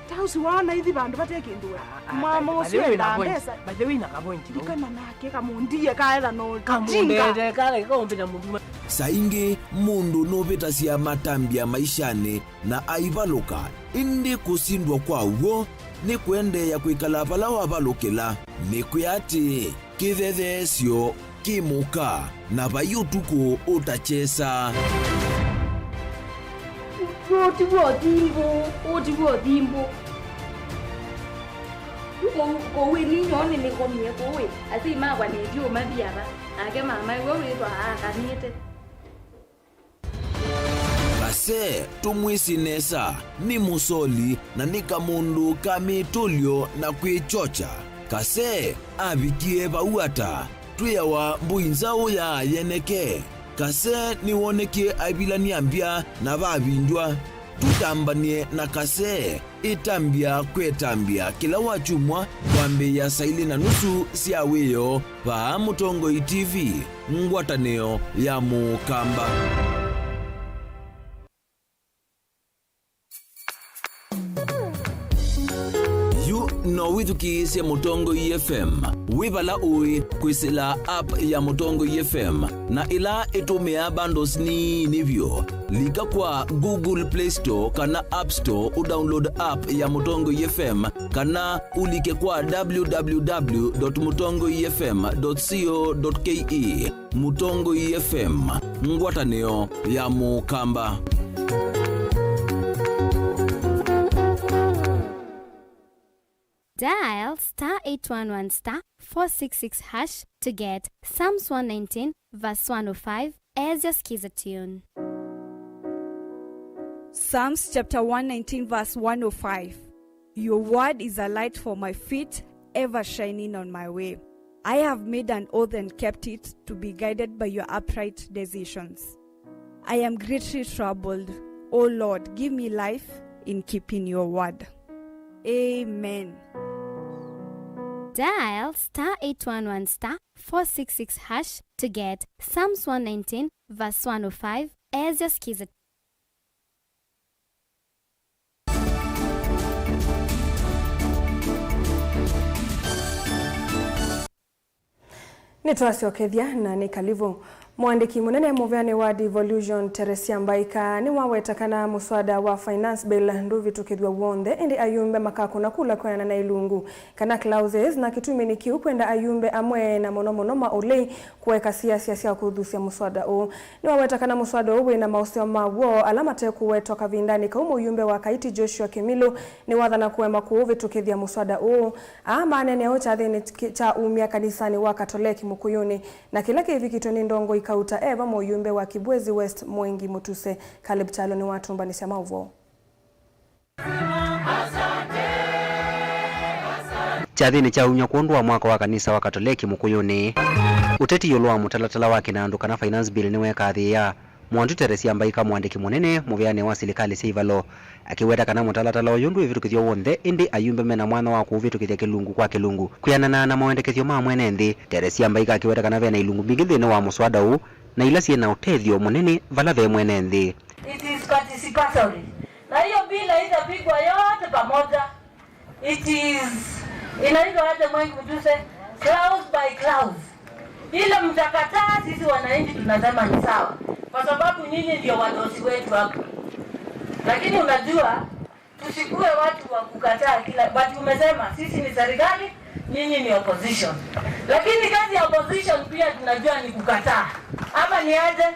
Ta ũsu waona ithi vandũ vate kĩndũ we. Mama ũsu ena mbesa. By the way, na kavointi. Ndikana nake kamũndie kaetha no kamũndete kale kaũmbĩta mũnduma. Saa ingĩ mũndũ nũvĩtasya matambya maishanĩ na aivalũka, ĩndĩ kũsindwa kwa w'o nĩ kũendeea kwĩkala vala wavalũkĩla. Nĩkwĩa atĩĩ, kĩthetheesyo kĩ mũka, na vai ũtukũ ũtakyesa. Ũũ ti w'o thimbũ, ũũ ti w'o thimbũ. Kũu, kũu ĩni nyoo nĩnĩkomie kũu ĩ, asyai makwa nĩtyo mathi ava, nake mama ĩwe wĩthwa aakanĩte. Kasee tũmwĩsĩ nesa, nĩ mũsoli na nĩ kamũndũ ka mĩtũlyo na kwĩkyokya. Kasee avikie vau ata? Twĩawa mbũi nzaũ ya yeneke. Kasee nĩwonekie aivilany'a mbya na vavindw'a. Tũtambany'e na Kasee. Ĩtambya kwetambya kĩla wakyumwa kwambĩĩa saa ilĩ na nusu sya wĩoo vaa Mũtongoi T V, ngwatanĩo ya Mũkamba. Yu no No wĩthukĩĩsye Mũtongoi F M wĩ vala ũĩ kwĩsĩla app ya Mũtongoi F M na ĩla ĩtũmĩaa bundles nini vyũ. Lika kwa Google Play Store kana App Store ũdownload app ya Mũtongoi F M, kana ũlike kwa w w w dot mũtongoi f m dot co dot k e. Mũtongoi F M, ngwatanĩo ya Mũkamba. Dial star eight one one star four six six hash to get Psalms one nineteen verse one oh five as your skiza tune. Psalms chapter one nineteen verse one oh five. Your word is a light for my feet, ever shining on my way. I have made an oath and kept it, to be guided by your upright decisions. I am greatly troubled. O Lord, give me life in keeping your word. Amen. Dial star eight one one star four six six hash to get Psalms one nineteen verse one oh five as your skiza. Nĩtwasyokethya na nĩ kalivu. Mũandĩki mũnene mũveanĩ wa devolution, Teresia Mbaika, nĩwaweta kana mũswada wa Finance Bill ndũvĩtũkĩthw'a w'onthe, ĩndĩ ayumbe makakũna kula kwĩanana na ilungu kana clauses, na kĩtuminĩ kĩu kwenda ayumbe amwe, na mũno mũno ma ũlei, kũeka siasa sya kũthusya mũswada ũũ. Nĩwaweta kana mũswada ũũ wĩ na maũseo maw'o ala matekũwetwa kavindanĩ kau mũyumbe wa Kaiti Joshua Kĩmilũ nĩwathana kũema kũũvĩtũkĩthya mũswada ũũ. Aa maaneenea ũũ kyathĩnĩ kya umya kanisanĩ wa Katoleki Mũkũyũnĩ, na kĩla kĩvikĩtwe nĩ ndongoi kauta e va mũyumbe wa Kibwezi West Mwengi Mutuse. Caleb Kyalo nĩwatũmbanĩsya maũvoo. Kyathĩnĩ kya umya kwondũ wa mwaka wa kanisa wa Katoleki Mũkũyũnĩ, ũteti ĩũlũ wa mũtalatala wa kĩnandũ kana Finance Bill nĩwekathĩĩa Mwandu Teresia Mbaika, mũandĩki mũnene mũveanĩ wa silikalĩ sya ivalo, akĩweta kana mũtalatala ũyũ ndwĩvĩtũkĩthw'a w'onthe, ĩndĩ ayumbe mena mwanya wa kũũvĩtũkĩthya kĩlungu kwa kĩlungu. Kwĩanana na mawendekethyo ma mwene nthĩ, Teresia Mbaika akĩweta kana vena ilungu mbingĩ nthĩnĩ wa mũswada ũũ, na ila syĩ na ũtethyo mũnene vala ve mwene nthĩ. It is participatory. Na hiyo bill haitapigwa yote pamoja. It is, inaitwa aje, Mwengi Mutuse? Clause by clause. Ile mtakataa, sisi wananchi tunasema ni sawa, kwa sababu nyinyi ndio wadosi wetu hapa. Lakini unajua, tusikuwe watu wa kukataa kila, but umesema sisi ni serikali, nyinyi ni opposition. Lakini kazi ya opposition pia tunajua ni kukataa. Ama ni aje?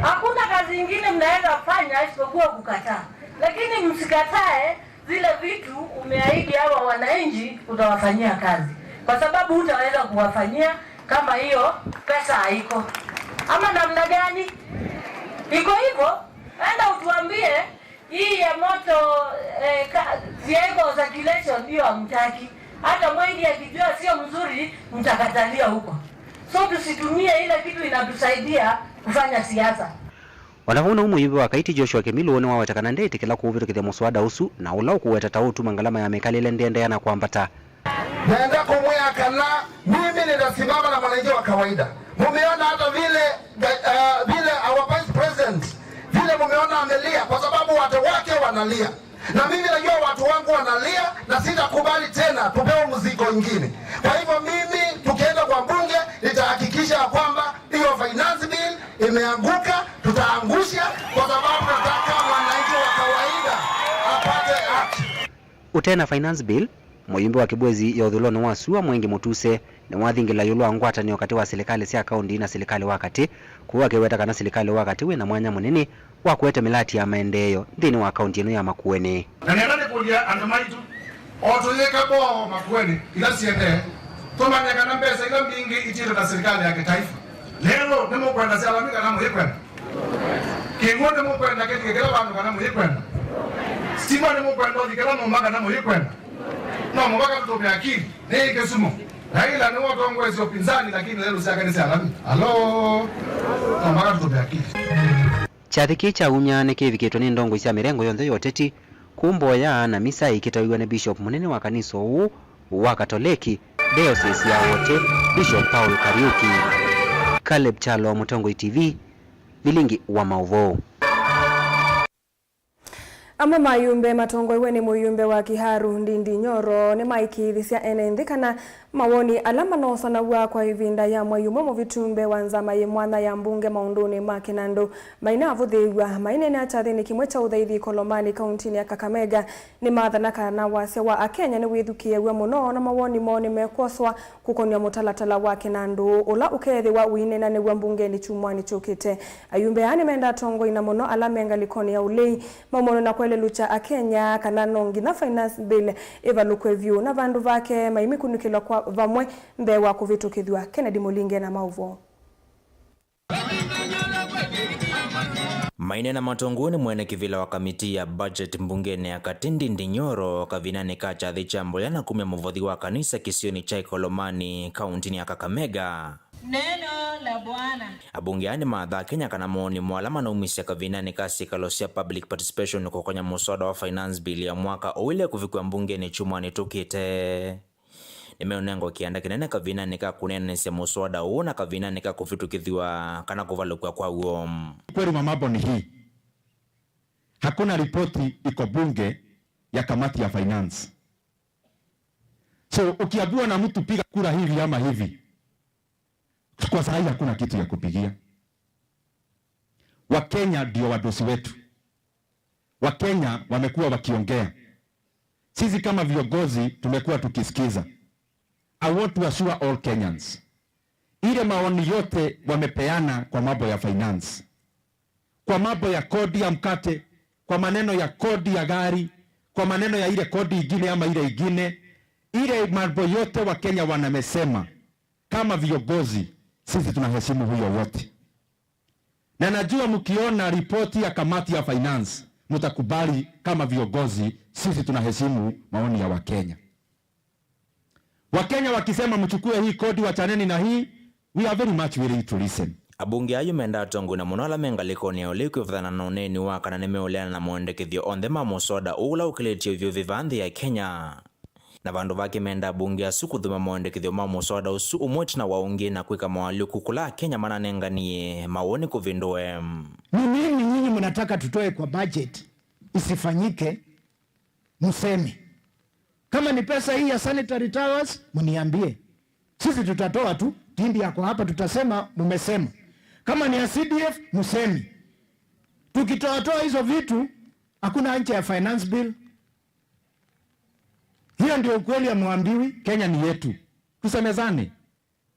Hakuna kazi ingine mnaweza fanya isipokuwa kukataa. Lakini msikatae zile vitu umeahidi hawa wananchi utawafanyia kazi, kwa sababu hutaweza kuwafanyia kama hiyo pesa haiko. Ama namna gani? Iko hivyo? Enda utuambie hii ya moto, eh, ka-, vehicle circulation hiyo hamtaki. Hata Mwengi akijua sio mzuri, mtakatalia huko. So tusitumie ile kitu inatusaidia kufanya siasa. O na vau nau, mũyumbe wa Kaiti Joshua Kĩmilũ nĩwaweta kana ndeĩtĩkĩla kũũvĩtũkĩthya mũswada ũsu, na ũla ũkũweta ta ũũtuma ngalama ya mĩkalĩle ndĩendeea na kwambata. Naenda kumwĩa kana mimi nitasimama na mwananchi wa kawaida. Mumeona hata vile, uh, vile our vice president, vile mumeona amelia kwa sababu watu wake wanalia. Na mimi najua watu wangu wanalia na sitakubali tena tupewe mzigo ingine. Kwa hivyo mimi tukienda kwa bunge nitahakikisha ya kwamba hiyo finance bill imeanguka, tutaangusha kwa sababu nataka mwananchi wa kawaida apate haki. Ũte na Finance Bill, mũyumbe wa Kibwezi ya ũthũĩlonĩ wa sua Mwengi Mũtuse nĩwathingĩla ĩũlũ wa ngwatanĩo katĩ wa silikalĩ sya kaũnti na silikalĩ wa katĩ, kũu akĩweta kana silikalĩ wa katĩ wĩ na mwanya mũnene wa kũete mĩlati ya maendeeo nthĩnĩ wa kaũnti ĩno ya Makueni. Na nĩenda nĩkũlya andũ maitũ, o tũyĩka boo Makueni ila siendee, tũmanye kana mbesa ila mbingĩ itiĩtwe na silikalĩ ya kĩtaifa. Lelũ nĩmũkwenda syalami kana mũyĩkwenda? Kĩw'ũ nĩmũkwenda kĩlike kĩla vandũ kana mũyĩkwenda? Sitima nĩmũkwenda ũthi kĩla nyũmba kana mũyĩkwenda? No mũvaka tũtũmĩe akili. Nĩ Kisumu. Raila nĩwe ũtongoesye upinzani, lakini lelũ syake nĩ syalami. Alo? No mũvaka tũtũmĩe akili. Kyathĩ kĩĩ kya umya nĩkĩvikĩtwe nĩ ndongoi sya mĩrengo yonthe ya ũteti, kũu Mboya na misa ĩkĩtaĩw'a nĩ Bishop mũnene wa kanisa ũũ wa Katoleki, Diocese ya Wote, Bishop Paul Kariuki. Caleb Kyalo, Mũtongoi T V, vilingi wa maũvoo. Amwe ma ayumbe matongoew'e nĩ mũyumbe wa Kiharu, Ndindi Nyoro, nĩmaĩkĩĩthisya ene nthĩ kana mawoni ala manosanaw'a kwa ĩvinda ya mwei ũmwe mũvitu mbee wa nzama yĩ mwanya ya mbunge maũndũnĩ ma kĩnandũ mainavũthĩĩw'a. Maineenea kyathĩnĩ kĩmwe kya ũthaithi Ikolomani, kauntinĩ ya Kakamega, nĩmathana kana wasya wa Akenya nĩwĩthukĩĩaw'a mũno, na mawoni moo nĩmekwoswa kũkonyw'a mũtalatala wa kĩnandũ ũla ũkeethĩwa ũineenanĩw'a mbungenĩ kyumwanĩ kyũkĩte. Ayumbe aa nĩmenda atongoi, na mũno ala me ngalĩkonĩ ya ũlei, maumw'e na kũelelusya Akenya kana no nginya Finance Bill ĩvalũkw'e vyũ, na vandũ vake maimĩkunĩkĩlwa kwa vamwe mbee wa kũvĩtũkĩthw'a. Kennedy Mũlinge na maũvoo. Maineena matongoew'e nĩ mwene kĩvĩla wa kamiti ya budget mbungenĩ ya katĩ, Ndindi Nyoro, kavindanĩ ka kyathĩ kya mboya na kumya mũvothi wa kanisa kĩsionĩ kya Ikolomani, kauntinĩ ya Kakamega. Neno la Bwana. Abunge aa nĩmathaa Kenya kana mawoni moo ala manaumisye kavindanĩ ka syĩkalo sya public participation kũkonya mũswada wa Finance Bill ya mwaka ũile kũvikwa mbungenĩ kyumwanĩ tũkĩte. Nĩmeũnengwa kĩanda kĩnene kavindanĩ ka kũneenanĩsya mũswada ũũ na kavindanĩ ka kũvĩtũkĩthw'a kana kũvalũkw'a kwaw'o. Ukweli wa mambo ni hii, hakuna ripoti iko bunge ya kamati ya finance. So ukiambiwa na mtu piga kura hivi ama hivi, kwa saa hii hakuna kitu ya kupigia. Wakenya ndio wadosi wetu. Wakenya wamekuwa wakiongea. Sisi kama viongozi tumekuwa tukisikiza. I want to assure all Kenyans, ile maoni yote wamepeana kwa mambo ya finance, kwa mambo ya kodi ya mkate, kwa maneno ya kodi ya gari, kwa maneno ya ile kodi ingine ama ile ingine, ile mambo yote Wakenya wanamesema, kama viongozi, sisi tunaheshimu huyo wote. Na najua mkiona ripoti ya kamati ya finance, mtakubali kama viongozi, sisi tunaheshimu maoni ya Wakenya. Wakenya wakisema mchukue hii kodi, wachaneni na hii, we are very much willing to listen. Abunge ayu menda atongoi na mũno ala me ngalĩkonĩ ya ũlei kwĩvathana na ũneeni wa kana nĩmeũleana na maendekethyo onthe ma mũswada ũũ ũla ũkĩlĩtye ũvyũvi vaa nthĩ ya Kenya. Na vandũ vake menda abunge asu kũthũmĩa maendekethyo ma mũswada ũsu ũmwe ĩtina wa ũngĩ na kwĩka moalyũku kũla Akenya mananenganie mawoni kũvĩndũe. Ni nini nyinyi mnataka tutoe kwa budget isifanyike? Mseme. Kama ni pesa hii ya sanitary towers, mniambie. Sisi tutatoa tu, Ndindi yako hapa, tutasema mumesema. Kama ni ya C D F, mseme. Tukitoatoa hizo vitu, hakuna haja ya finance bill. Hiyo ndio ukweli, amwambiwi. Kenya ni yetu. Tusemezane.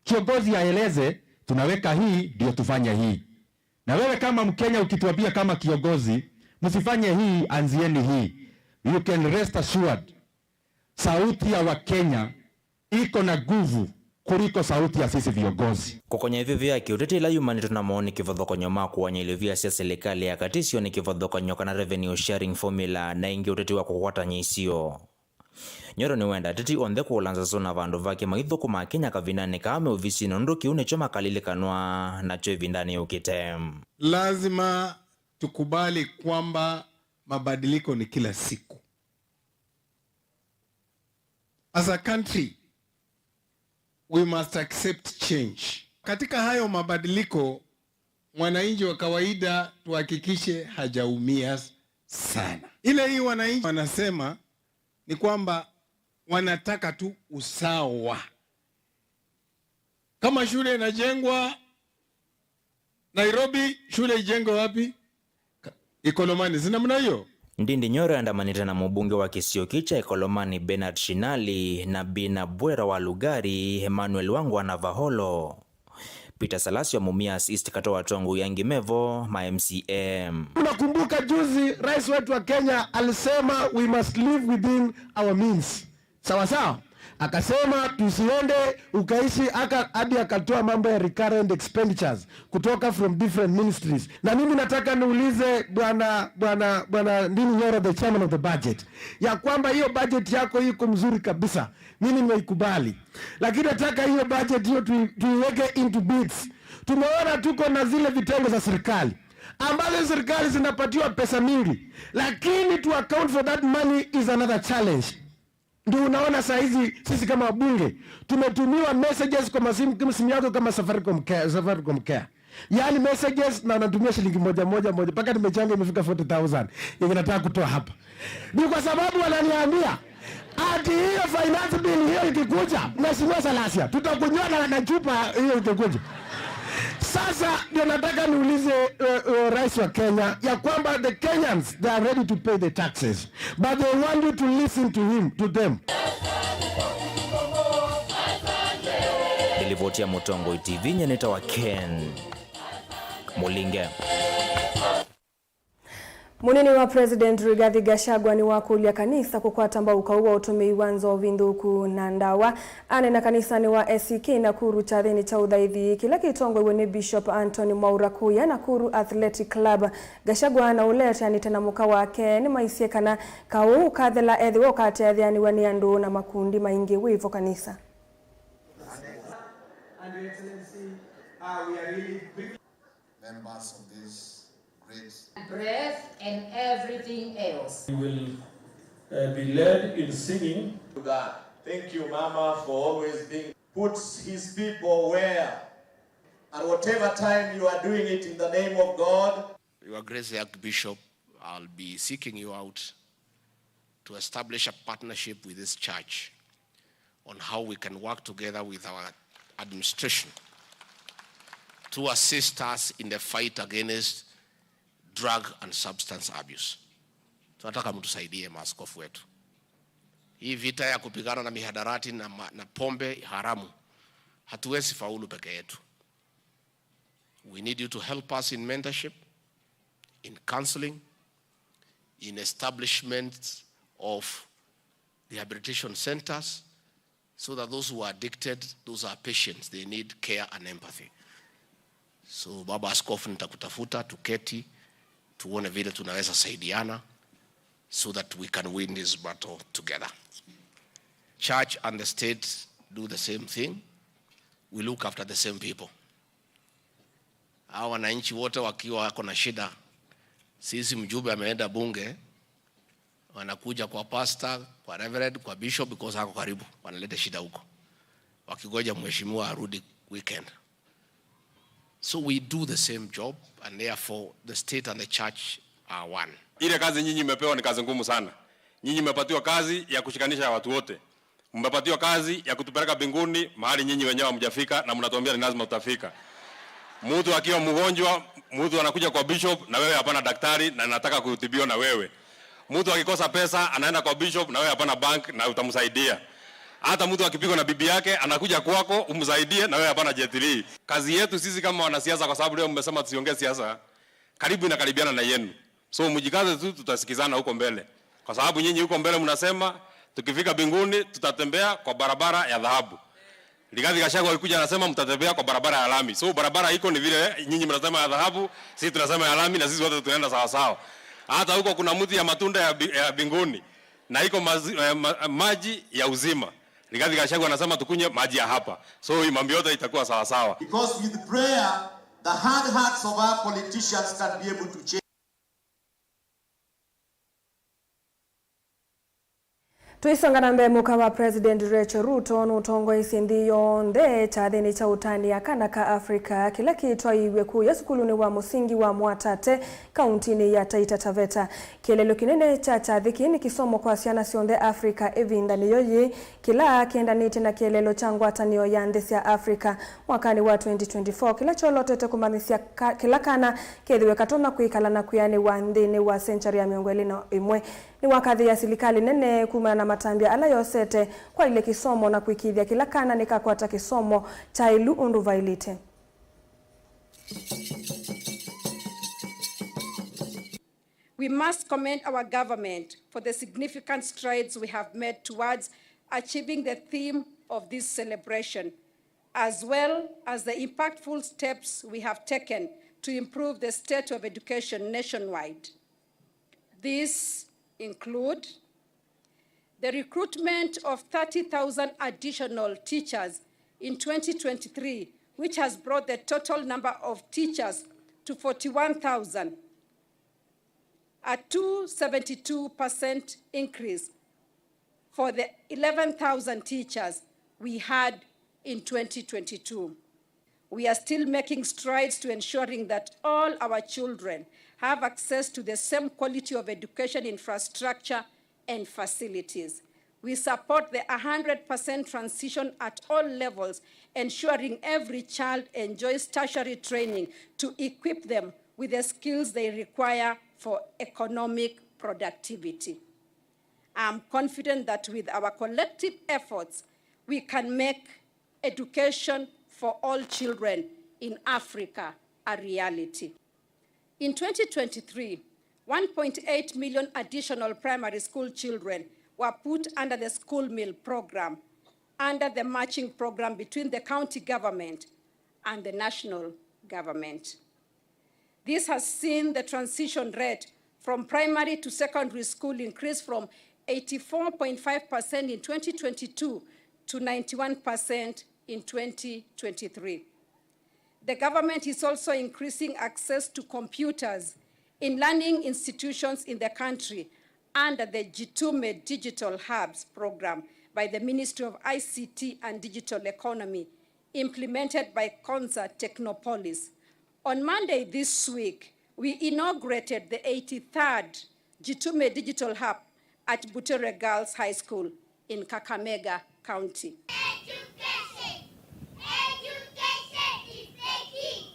Kiongozi aeleze, tunaweka hii, ndio tufanye hii. Na wewe kama Mkenya ukituambia kama kiongozi, msifanye hii, anzieni hii. You can rest assured. Sauti ya Wakenya iko na nguvu kuliko sauti ya sisi viongozi. Kũkonya ĩvyũvĩ ya kĩũteti ĩla yumanĩtwe na mawoni kĩvathũkany'o ma kũany'a ilovia sya silikalĩ ya katĩ, syo nĩ kĩvathũkany'o kana revenue sharing formula, na ĩngĩ ũteti wa kũkwatany'a isio. Nyoro nĩwenda ateti onthe kũũla nzasũ na vandũ vake maithũkũma Kenya kavindanĩ kaa me ovisinĩ, nũndũ kĩu nĩkyo makalilikanwa nakyo ĩvindanĩ yũkĩte. Lazima tukubali kwamba mabadiliko ni kila siku. As a country, we must accept change. Katika hayo mabadiliko, mwananchi wa kawaida tuhakikishe hajaumia sana. Ile hii wananchi wanasema ni kwamba wanataka tu usawa. Kama shule inajengwa Nairobi, shule ijengwe wapi? Ka-, Ikolomani, si namna hiyo? Ndindi Nyoro endamanĩte na mũmbunge wa kĩsio kĩĩ kya Ikolomani Bernard Shinali na Bina Bwera wa Lugari, Emmanuel Wangwa na Vaholo. Peter Salasyo wa Mumias East katoa atongoi angĩ mevo ma M C A. Unakumbuka juzi rais wetu wa Kenya alisema we must live within our means. Sawa sawa? Akasema tusiende ukaishi aka-, hadi akatoa mambo ya recurrent expenditures kutoka from different ministries. Na mimi nataka niulize bwana, bwana, bwana Ndindi Nyoro, the chairman of the budget, ya kwamba hiyo budget yako iko mzuri kabisa. Mimi nimeikubali. Lakini nataka hiyo budget hiyo tui-, tuiweke into bits. Tumeona tuko na zile vitengo za serikali ambazo serikali zinapatiwa pesa mingi, lakini to account for that money is another challenge. Ndio unaona saa hizi sisi kama wabunge tumetumiwa messages kwa masimu, simu yako kama Safaricom Care, Safaricom Care. Yaani messages, na anatumia shilingi moja, moja, moja, mpaka nimechanga imefika forty thousand yenye nataka kutoa hapa. Ni kwa sababu wananiambia ati hiyo finance bill hiyo ikikuja, Mheshimiwa Salasia, tutakunywa na, na chupa hiyo ikikuja. Sasa ndio nataka niulize, uh, uh, rais wa Kenya ya kwamba the Kenyans, they are ready to pay the taxes, but they want you to listen to him, to them. Nĩ livoti ya Mũtongoi T V, nyie nĩtawa Ken Mũlinge. Mũnini wa President Rigathi Gachagua nĩwakũlya kanisa kũkwata mbau kaũ wa ũtũmĩi wa nzovi nthũku na ndawa. Aneena kanisanĩ wa A C K Nakuru kyathĩnĩ kya ũthaithi kĩla kĩtongoiw'e nĩ Bishop Anthony Mwaura kũya Nakuru Athletic Club. Gachagua na ũla eteanĩte na mũka wake nĩmaisye kana kaũ ũkathela ethĩwa ũkatetheanĩw'a nĩ andũ na makundi maingĩ wĩvo kanisa. And Your Excellency, uh, we are really privileged. Members of this great breath and everything else. We will, uh, be led in singing. To God. Thank you, Mama, for always being, puts his people where, at whatever time you are doing it in the name of God. Your Grace, the Archbishop, I'll be seeking you out to establish a partnership with this church on how we can work together with our administration to assist us in the fight against drug and substance abuse. Tunataka mtusaidie, maaskofu wetu. Hii vita ya kupigana na mihadarati na ma-, na pombe haramu, hatuwezi faulu peke yetu. We need you to help us in mentorship, in counseling, in establishment of rehabilitation centers, so that those who are addicted, those are patients, they need care and empathy. So, Baba Askofu, nitakutafuta, tuketi, tuone vile tunaweza saidiana, so that we can win this battle together. Church and the state do the same thing. We look after the same people. Hawa wananchi wote wakiwa wako na shida, sisi mjumbe ameenda bunge, wanakuja kwa pastor, kwa reverend, kwa bishop, because ako karibu, wanaleta shida huko, wakigoja mheshimiwa arudi weekend. So we do the same job, and therefore the state and the church are one. Ile kazi nyinyi mmepewa ni kazi ngumu sana. Nyinyi mmepatiwa kazi ya kushikanisha watu wote. Mmepatiwa kazi ya kutupeleka mbinguni mahali nyinyi wenyewe hamjafika, na mnatuambia ni lazima tutafika. Mtu akiwa mgonjwa, mtu anakuja kwa bishop, na wewe hapana daktari, na nataka kutibiwa na wewe. Mtu akikosa pesa, anaenda kwa bishop, na wewe hapana bank, na utamsaidia. Hata mtu akipigwa na bibi yake, anakuja kwako, umsaidie, na wewe hapana jetili. Kazi yetu sisi kama wanasiasa, kwa sababu leo mmesema tusiongee siasa, karibu inakaribiana na yenu. So mjikaze tu, tutasikizana huko mbele. Kwa sababu nyinyi huko mbele mnasema, "Tukifika mbinguni, tutatembea kwa barabara ya dhahabu." Rigathi Gachagua akikuja anasema, "Mtatembea kwa barabara ya lami." So barabara iko ni vile nyinyi mnasema ya dhahabu, sisi tunasema ya lami, na sisi wote tunaenda sawa sawa. Hata huko kuna mti ya matunda ya bi-, ya mbinguni, na iko mazi-, eh, ma-, maji ya uzima. Rigathi Gachagua anasema tukunywe maji ya hapa. So hii mambo yote itakuwa sawa sawa. Because with prayer, the hard hearts of our politicians can be able to change. Tũisonga na mbee, mũka wa President Rachel Ruto nũtongoesye nthĩ yonthe kyathĩnĩ kya ũtanĩa kana ka Africa kĩla kĩtwaiiw'e kũya sukulunĩ wa mũsingi wa Mwatate, kauntinĩ ya Taita Taveta. Kĩeleelo kĩnene kya kyathĩ kĩĩ nĩ kĩsomo kwa syana syonthe Africa ĩvindanĩ yo yĩĩ, kĩla kĩendanĩtye na kĩeleelo kya ngwatanĩo ya nthĩ sya Africa mwakanĩ wa twenty twenty-four, kĩla kyolotete kũmanyĩsya ka-, kĩla kana kethĩwe katonya kwĩkala na kwĩanĩwa nthĩnĩ wa sengyalĩ ya mĩongo ĩlĩ na ĩmwe. Nĩwakathĩĩa silikalĩ nene kumana na matambya ala yosete kwaĩlye kĩsomo na kũĩkĩĩthya kĩla kana nĩkakwata kĩsomo kyaĩlu ũndũ vaĩlĩte. We must commend our government for the significant strides we have made towards achieving the theme of this celebration, as well as the impactful steps we have taken to improve the state of education nationwide. These include the recruitment of thirty thousand additional teachers in twenty twenty-three, which has brought the total number of teachers to forty-one thousand, a two seventy-two percent increase for the eleven thousand teachers we had in twenty twenty-two. We are still making strides to ensuring that all our children have access to the same quality of education, infrastructure, and facilities. We support the one hundred percent transition at all levels, ensuring every child enjoys tertiary training to equip them with the skills they require for economic productivity. I am confident that with our collective efforts, we can make education for all children in Africa a reality. In twenty twenty-three, one point eight million additional primary school children were put under the school meal program under the matching program between the county government and the national government. This has seen the transition rate from primary to secondary school increase from eighty-four point five percent in twenty twenty-two to ninety-one percent in twenty twenty-three. The government is also increasing access to computers in learning institutions in the country under the Jitume Digital Hubs program by the Ministry of I C T and Digital Economy, implemented by Konza Technopolis. On Monday this week, we inaugurated the eighty-third Jitume Digital Hub at Butere Girls High School in Kakamega County. Education. Education is the key.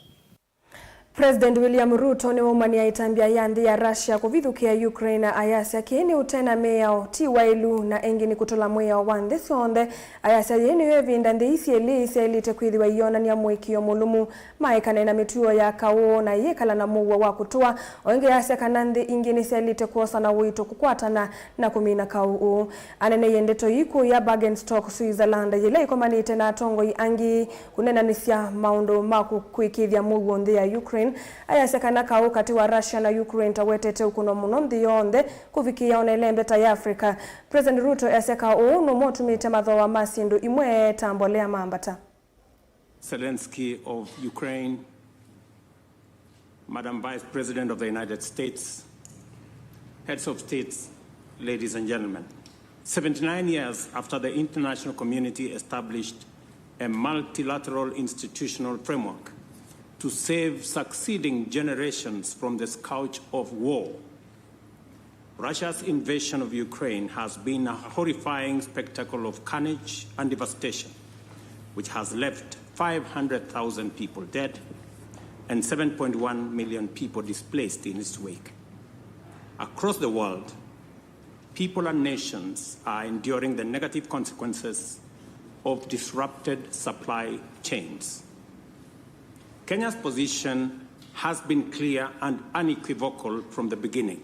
President William Ruto nĩwaumania ĩtambya ya nthĩ ya Russia kũvithũkĩa Ukraine, ayasya kĩĩ nĩ ũte na mĩao, ti waĩlu, na ĩngĩ nĩ kũtũla mwĩao wa nthĩ syonthe. Ayasya yĩĩ nĩyo ĩvinda nthĩ ii syelĩ syaĩlĩte kwĩthĩwa iyonany'a mũĩkĩĩo mũlũmu, maekane na mĩtuo ya kaũ na iyĩkala na mũuo wa kũtũa. O ĩngĩ ayasya kana nthĩ ingĩ nĩsyaĩlĩte kwosa na ũito kũkwatana na kũmina kaũ ũũ. Aneneye ndeto ii kũya Bergenstock, Switzerland, yĩla ĩkomanĩte na atongoi angĩ kũnenanĩsya maũndũ ma kũ-, kũĩkĩĩthya mũuo nthĩ ya Ukraine. Ayasya kana kaũ katĩ wa Russia na Ukraine tawetete ũkũno mũno nthĩ yonthe kũvikĩĩa ona ĩla ĩmbeta ya Africa. President Ruto asya kaũ ũũ nũmwe ũtumĩte mathooa ma syĩndũ imwe ta mbolea mambata. Zelensky of Ukraine, Madam Vice President of the United States, heads of states, ladies and gentlemen, seventy-nine years after the international community established a multilateral institutional framework to save succeeding generations from the scourge of war, Russia's invasion of Ukraine has been a horrifying spectacle of carnage and devastation, which has left five hundred thousand people dead and seven point one million people displaced in its wake. Across the world, people and nations are enduring the negative consequences of disrupted supply chains. Kenya's position has been clear and unequivocal from the beginning.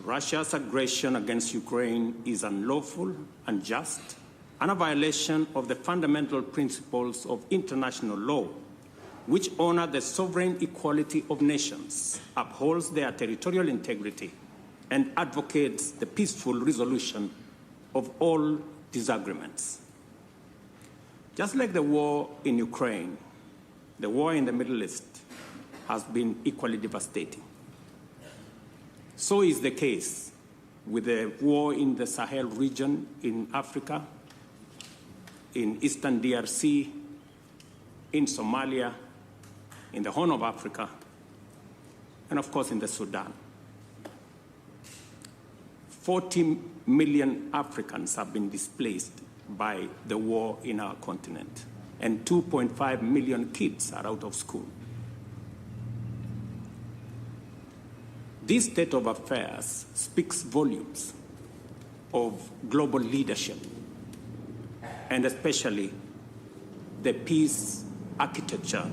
Russia's aggression against Ukraine is unlawful, unjust, and a violation of the fundamental principles of international law, which honor the sovereign equality of nations, upholds their territorial integrity, and advocates the peaceful resolution of all disagreements. Just like the war in Ukraine, the war in the Middle East has been equally devastating. So is the case with the war in the Sahel region in Africa, in eastern D R C, in Somalia, in the Horn of Africa, and of course in the Sudan. Forty million Africans have been displaced by the war in our continent, and two point five million kids are out of school. This state of affairs speaks volumes of global leadership, and especially the peace architecture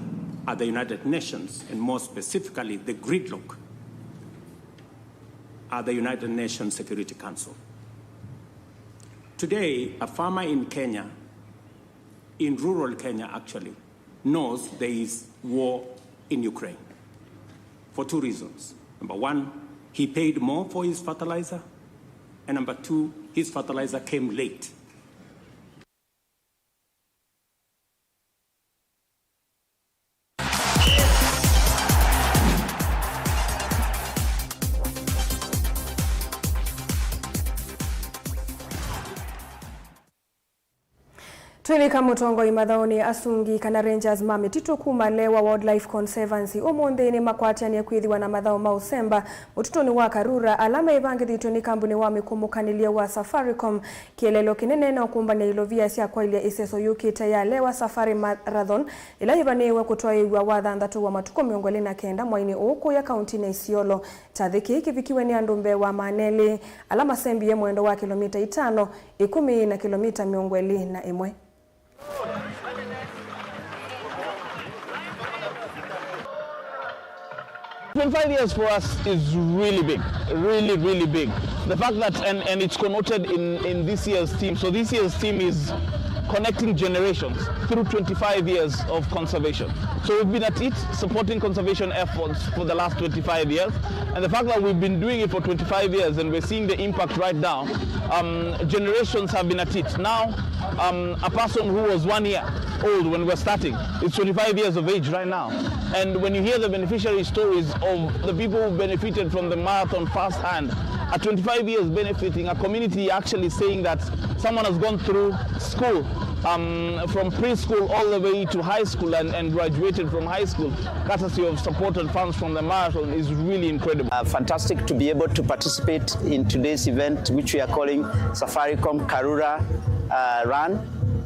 at the United Nations, and more specifically, the gridlock at the United Nations Security Council. Today, a farmer in Kenya, in rural Kenya actually, knows there is war in Ukraine for two reasons. Number one, he paid more for his fertilizer, and number two, his fertilizer came late. Lilika mũtongoi mathaũnĩ asungi kana rangers ma mĩtitũ kuma Lewa Wildlife Conservancy ũmũnthĩ nĩmakwatĩanie kwĩthĩwa na mathaũ ma ũsemba mũtitũnĩ wa Karura, ala meĩvangĩthĩtw'e nĩ kambunĩ wa mĩkũmũkanĩlye wa Safaricom. Kĩeleelo kĩnene no kũmbany'a ilovia sya kwaĩlya ĩseso yũkĩte ya Lewa Safari Marathon, ĩla yĩvanĩĩwe kũtwaĩĩw'a wathanthatũ wa matukũ mĩongo ĩlĩ na kenda mwainĩ ũũ kũya kauntinĩ ya Isiolo. Kyathĩ kĩĩ kĩvikiwe nĩ andũ mbee wa maana elĩ, ala masembie mwendo wa kĩlomita itano, ĩkũmi na kĩlomita mĩongo ĩlĩ na ĩmwe. Twenty-five years for us is really big, really, really big. The fact that, and, and it's connoted in, in this year's theme. So this year's theme is connecting generations through twenty-five years of conservation. So we've been at it, supporting conservation efforts for the last twenty-five years. And the fact that we've been doing it for twenty-five years and we're seeing the impact right now, um, generations have been at it. Now, um, a person who was one year old when we're starting is twenty-five years of age right now. And when you hear the beneficiary stories of the people who benefited from the marathon firsthand, at twenty-five years benefiting, a community actually saying that someone has gone through school, um, from preschool all the way to high school and, and graduated from high school, courtesy of support and funds from the marathon, is really incredible. Uh, fantastic to be able to participate in today's event, which we are calling Safaricom Karura, uh, Run,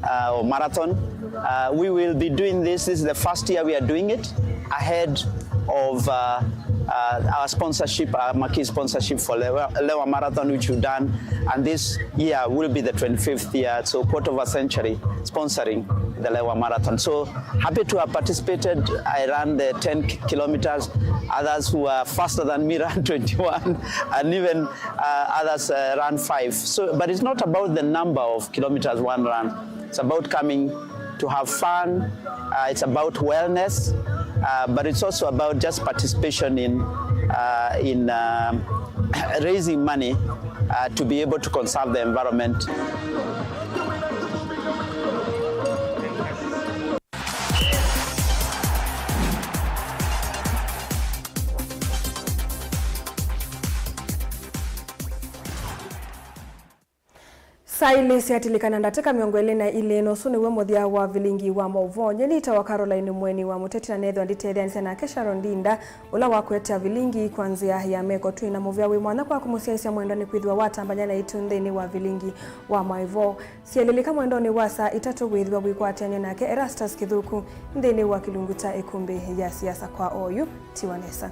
uh, or Marathon. Uh, we will be doing this, this is the first year we are doing it, ahead of, uh, uh, our sponsorship, our marquee sponsorship for Lewa, Lewa Marathon, which we've done, and this year will be the twenty-fifth year, so quarter of a century sponsoring the Lewa Marathon. So happy to have participated. I ran the ten ki-, kilometers. Others who are faster than me ran twenty-one, and even, uh, others, uh, ran five. So, but it's not about the number of kilometers one run. It's about coming to have fun. Uh, it's about wellness, uh, but it's also about just participation in, uh, in, um, raising money, uh, to be able to conserve the environment. Saa ilĩ syatĩlĩka na ndatĩka mĩongo ĩlĩ na ilĩ, na ũsu nĩw'o mũthya wa vilingi wa maũvoo. Nyie nĩtawa Caroline Mweni wa Mũteti, na neethĩwa nditetheanĩsya nake Sharon Ndinda, ũla wakwete vilingi kwa nzĩa ya meko. Twĩ na mũvea wĩ mwanya kwa kũmũsyaĩĩsya mwendwa nĩkwĩthĩwa watambany'a naitũ nthĩnĩ wa vilingi wa maũvoo. Sielelĩka mwendonĩ wa saa itatũ wĩthĩwa wĩkwatĩanĩa nake Erastus Kĩthũku nthĩnĩ wa kĩlungu kya ĩkũmbĩ ya siasa kwa oyu. Tiwa nesa.